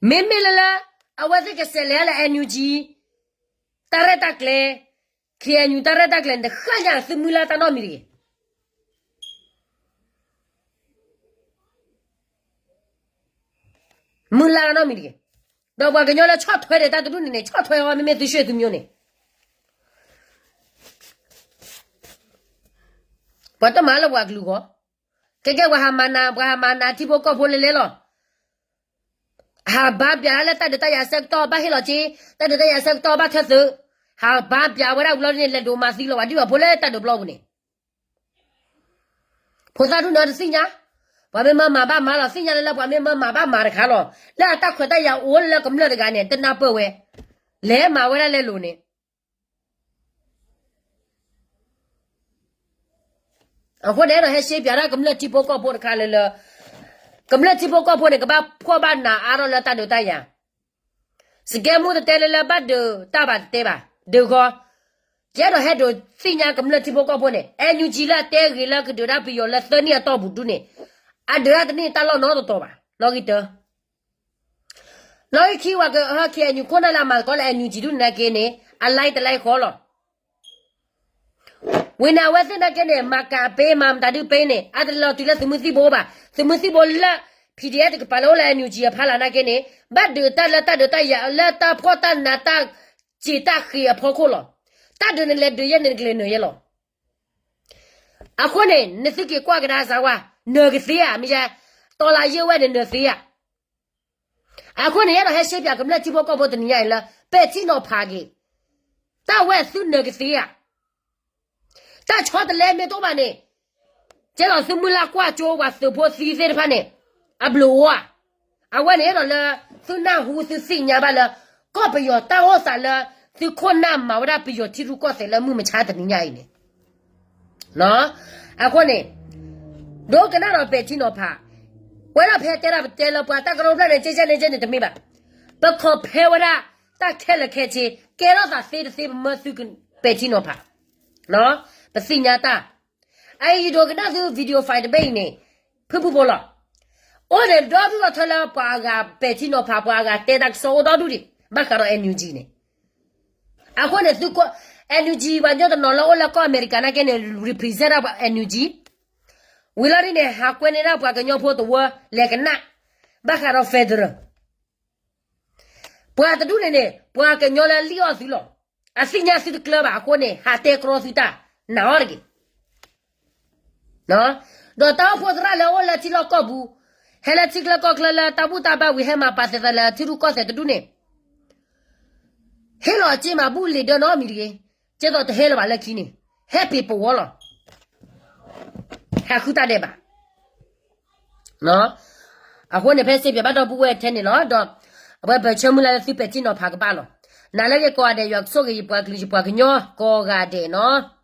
မ့မ့ၢ်လၢလၢ အဝဲသ့ၣ်ကဆဲးလဲၤလၢ NUG တၢ်ရဲၣ်တၢ်ကျဲၤ, KNU တၢ်ရဲၣ်တၢ်ကျဲၤန့ၣ် တဃၣ်ညါသုမုၢ်လၢ်တၢ်နီတမံၤတဂ့ၤ, မုၢ်လၢ်တၢ်နီတမံၤတဂ့ၤ, ဒီးပှၤကညီလၢဆီၣ်ထွဲဒီးတၢ်တဒူၣ်န့ၣ်န့ၣ် ဆီၣ်ထွဲအီၤမ့မ့ၢ်သုရှ့ၣ်သုမၠိန့ၣ် ပှၤတမၤလၢပှၤကလုာ်ဂီၢ်, ကဲကဲပှၤဟးမၤနး ပှၤဟးမၤနးထံဖိကီၢ်ဖိလဲၤလဲၤလီၤ, ဟးဘါပၠးလၢတၢ်ဒုးတၢ်ယၤဆၢကတီၢ်ဘၣ်ဟ့ၣ်လီၤက့, တၢ်ဒုးတၢ်ယၤဆၢကတီၢ်ဘၣ်ထၢသုး, ဟးဘါပၠးဝဲဒၣ်ဝံၤလီၤန့ၣ် လဲၤဒိးမၤသံလီၤပှၤဒ်ပှၤဖိလၢတၢ်ဒုးပျီပူၤန့ၣ် ဖိသၣ်ဒူၣ်န့ၣ်တသ့ၣ်ညါ, ပှၤမ့ၢ်မၤမၤဘၣ်မၤလီၤသ့ၣ်ညါလၢလၢပှၤမ့ၢ်မၤမၤဘၣ်မၤတခါလီၤ, လၢအတၢ်ခွဲးတၢ်ယာ်အိၣ်လၢကမျၢၢ်တဂၤန့ၣ် တနၢ်ပၢၢ်ဝဲ, လဲၤမၤဝဲဒၣ်လဲၤလိၤန့ၣ် အဃိန့ၣ်ဒီးဟဲရှဲပၠးဒၣ်ကမျၢၢ်ထံဖိကီၢ်ဖိတခါလၢလၢ, ကမျၢၢ်ထံဖိကီၢ်ဖိန့ၣ် ကဘၣ်ဖှီၣ်ဘၣ်နးအါထီၣ်လၢတၢ်ဒုးတၢ်ယၤ, စကဲမူတတဲလၢလၢဘၣ်ဒုးတၢ်ဘၣ်တတဲဘၣ်, ဒုးဃီ, ကဲဒီးဟဲဒုးသ့ၣ်ညါကမျၢၢ်ထံဖိကီၢ်ဖိန့ၣ် NUG လၢအတဲဂ့ၤလၢကဒုးဒၣ်ပယီၤလၢသၢနံၣ်အတီၢ်ပူၤဒူၣ်န့ၣ်, အဒုးဒၣ်တန့ၢ်တၢ်လီၢ်နီတတီၤဘၣ်, လီၢ်ဂံၢ်တၢ လီၢ်ဂံၢ်ခံဝဲကဟဲ KNU ခိၣ်နၢ်လၢအမၤသကိးလၢ NUG ဒူၣ်န့ၣ်နာ်က့န့ၣ် အလဲတလဲဃီလီၤ. ဝံၤန့ၣ်အဝဲသ့ၣ်နာ်က့န့ၣ် မၤကးပ့ မၤမတၤဒုးပ့န့ၣ် အတလီၤတုၤလၢသုးမုၢ်သံၣ်ဘိဘၣ်. သုးမုၢ်သံၣ်ဘိလၢ PDF တကပၤလၢအိၣ်လၢ NUG အဖီလာ်နာ်က့န့ၣ် ဘၣ်ဒုးတၢ်လၢတၢ်ဒုးတၢ်ယၤလၢတၢ်ဖှီၣ်တၢ်နးတၢ်စံးတၢ်ဃ့အဖီခိၣ်လီၤ. တၢ်ဒုးန့ၣ်လဲၤဒုးယဲၢ်န့ၣ် နကလဲၤနုာ်ယဲၢ်လီၤ. အဃိန့ၣ် နသုက့ၤကွၢ်ကဒါစၢ်ဝဲ နၢၤကသ့ဧါ မ့ၢ်ယဲ တီလၢယ့ၢ်ဝဲန့ၣ်နၢၤသ့ဧါ. အဃိန့ၣ် ယအဲၣ်ဒိးဟဲရှဲပၠးကမျၢၢ်ထံဖိကီၢ်ဖိတနံၤညါအံၤလၢ ပဲာ်ထံနီၤဖးက့ၤ တၢ်ဝဲသုနၢၤကသ့ဧါ. တၢ်ဆီတလဲမ့ၢ်တအိၣ်ဘၣ်န့ၣ် ကဲလီၤသုမုၢ်လၢ်ကွၢ်ကၠိပှၤသုးဖိသံသ့ၣ်တဖၣ်န့ၣ် အဘျုးအိၣ်ဧါ. အဝဲန့ၣ်အဲၣ်ဒိးလၢ သုနၢ်ဟူသုသ့ၣ်ညါဘၣ်လၢ ကီၢ်ပယီၤတၢ်အိၣ်သးလၢ သုခိၣ်နၢ်မၤဝဲဒၣ်ပယီၤထံရူၢ်ကီၢ်သဲးလၢမုၢ်မဆါတနံၤညါအံၤန့ၣ် အဃိန့ၣ် ဒိကနၣ်ဒီးပဲာ်ထံနီၤဖး, ဝဲဒၣ်ဖဲတဲဒၣ်ပတဲလၢပှၤတၢ်ကရၢကရိဖျၢၣ်န့ၣ် ကဲကဲန့ၣ်ကဲန့ၣ်တမ့ၢ်ဘၣ်. ပ compare ဝဲဒၣ် တၢ်ခဲလၢာ်ခဲဆ့ ကဲထီၣ်သးသ့တသ့ ပမၢသုပဲာ်ထံနီၤဖး, ပသ့ၣ်ညါတၢ် အအံၤယဒိကနၣ်သု video file တဘ့ၣ်အံၤန့ၣ် ဖုၣ်ဖုၣ်ဖိလီၤ. အိၣ်န့ၣ်ဒီဒူၣ်ဒီထၢလၢပှၤအဂၤပဲာ်ထံနီၤဖး ပှၤအဂၤတဲတၢ်ကစီၣ်အိၣ်ဒီဒူၣ်ဒံး ဘၣ်ဃးဒီး NUG န့ၣ် အဃိန့ၣ်သု NUG ပှၤကညီတနီၤလၢအိၣ်လၢကီၢ်အမဲရကၤနာ်က့န့ၣ် represent ဒၣ်ပှၤ NUG ဝံၤလီၤဒ်န့ၣ် ဟးကွဲန့ၢ်ဒၣ်ပှၤကညီဖိသဝီ လဲၤကနၣ် ဘၣ်ဃးဒီး federal ပှၤတဒူၣ်န့ၣ်န့ၣ် ပှၤကညီလၢလံၣ်အီၣ်သုလီၤ. အသ့ၣ်ညါသုတကျၢၤဘၣ်အဃိန့ၣ် ဟးတဲကြီသုတၢ် နာ်အီၤတဂ့ၤ. ဒီးတၢ်အိၣ်ဖှိၣ်သရၣ်လၢအအိၣ်လၢထံလီၢ်ကီၢ်ပူၤ, ဟဲလၢထံချၢကီၢ်ချၢလၢတၢ်ဘူၣ်တၢ်ဘါဝံၤ ဟဲမၤပာ်သဲးသးလၢထံရူၢ်ကီၢ်သဲးတဒူၣ်န့ၣ်, ဟ့ၣ်လီၤအစ့မၤဘူၣ်လံာ်ဒၢနီတမံၤတဂ့ၤ, ကဲသိးတဟဲလၢၤဘၣ်လၢခံန့ၣ်, ဟဲပ့ၤပိာ်ဝဲလီၤ. ဟဲဃုတၢ်ဒဲးဘး အဃိန့ၣ် ဖဲစ့ပၠးဘၣ်ဒီပုၢ်ဝဲၢ်ထဲန့ၣ်လီၤ. ဒီးအဝဲပဆၢမုၢ်လၢ်လၢသုပဲာ်ထံနီၤဖးကဘၣ်လီၤ. နၤလၢအဂ့ၤကိးဂၤဒဲး ယွၤကဆိၣ်ဂ့ၤယပှၤကလုာ်ယပှၤကညီကိးဂၤဒဲးနီၤ.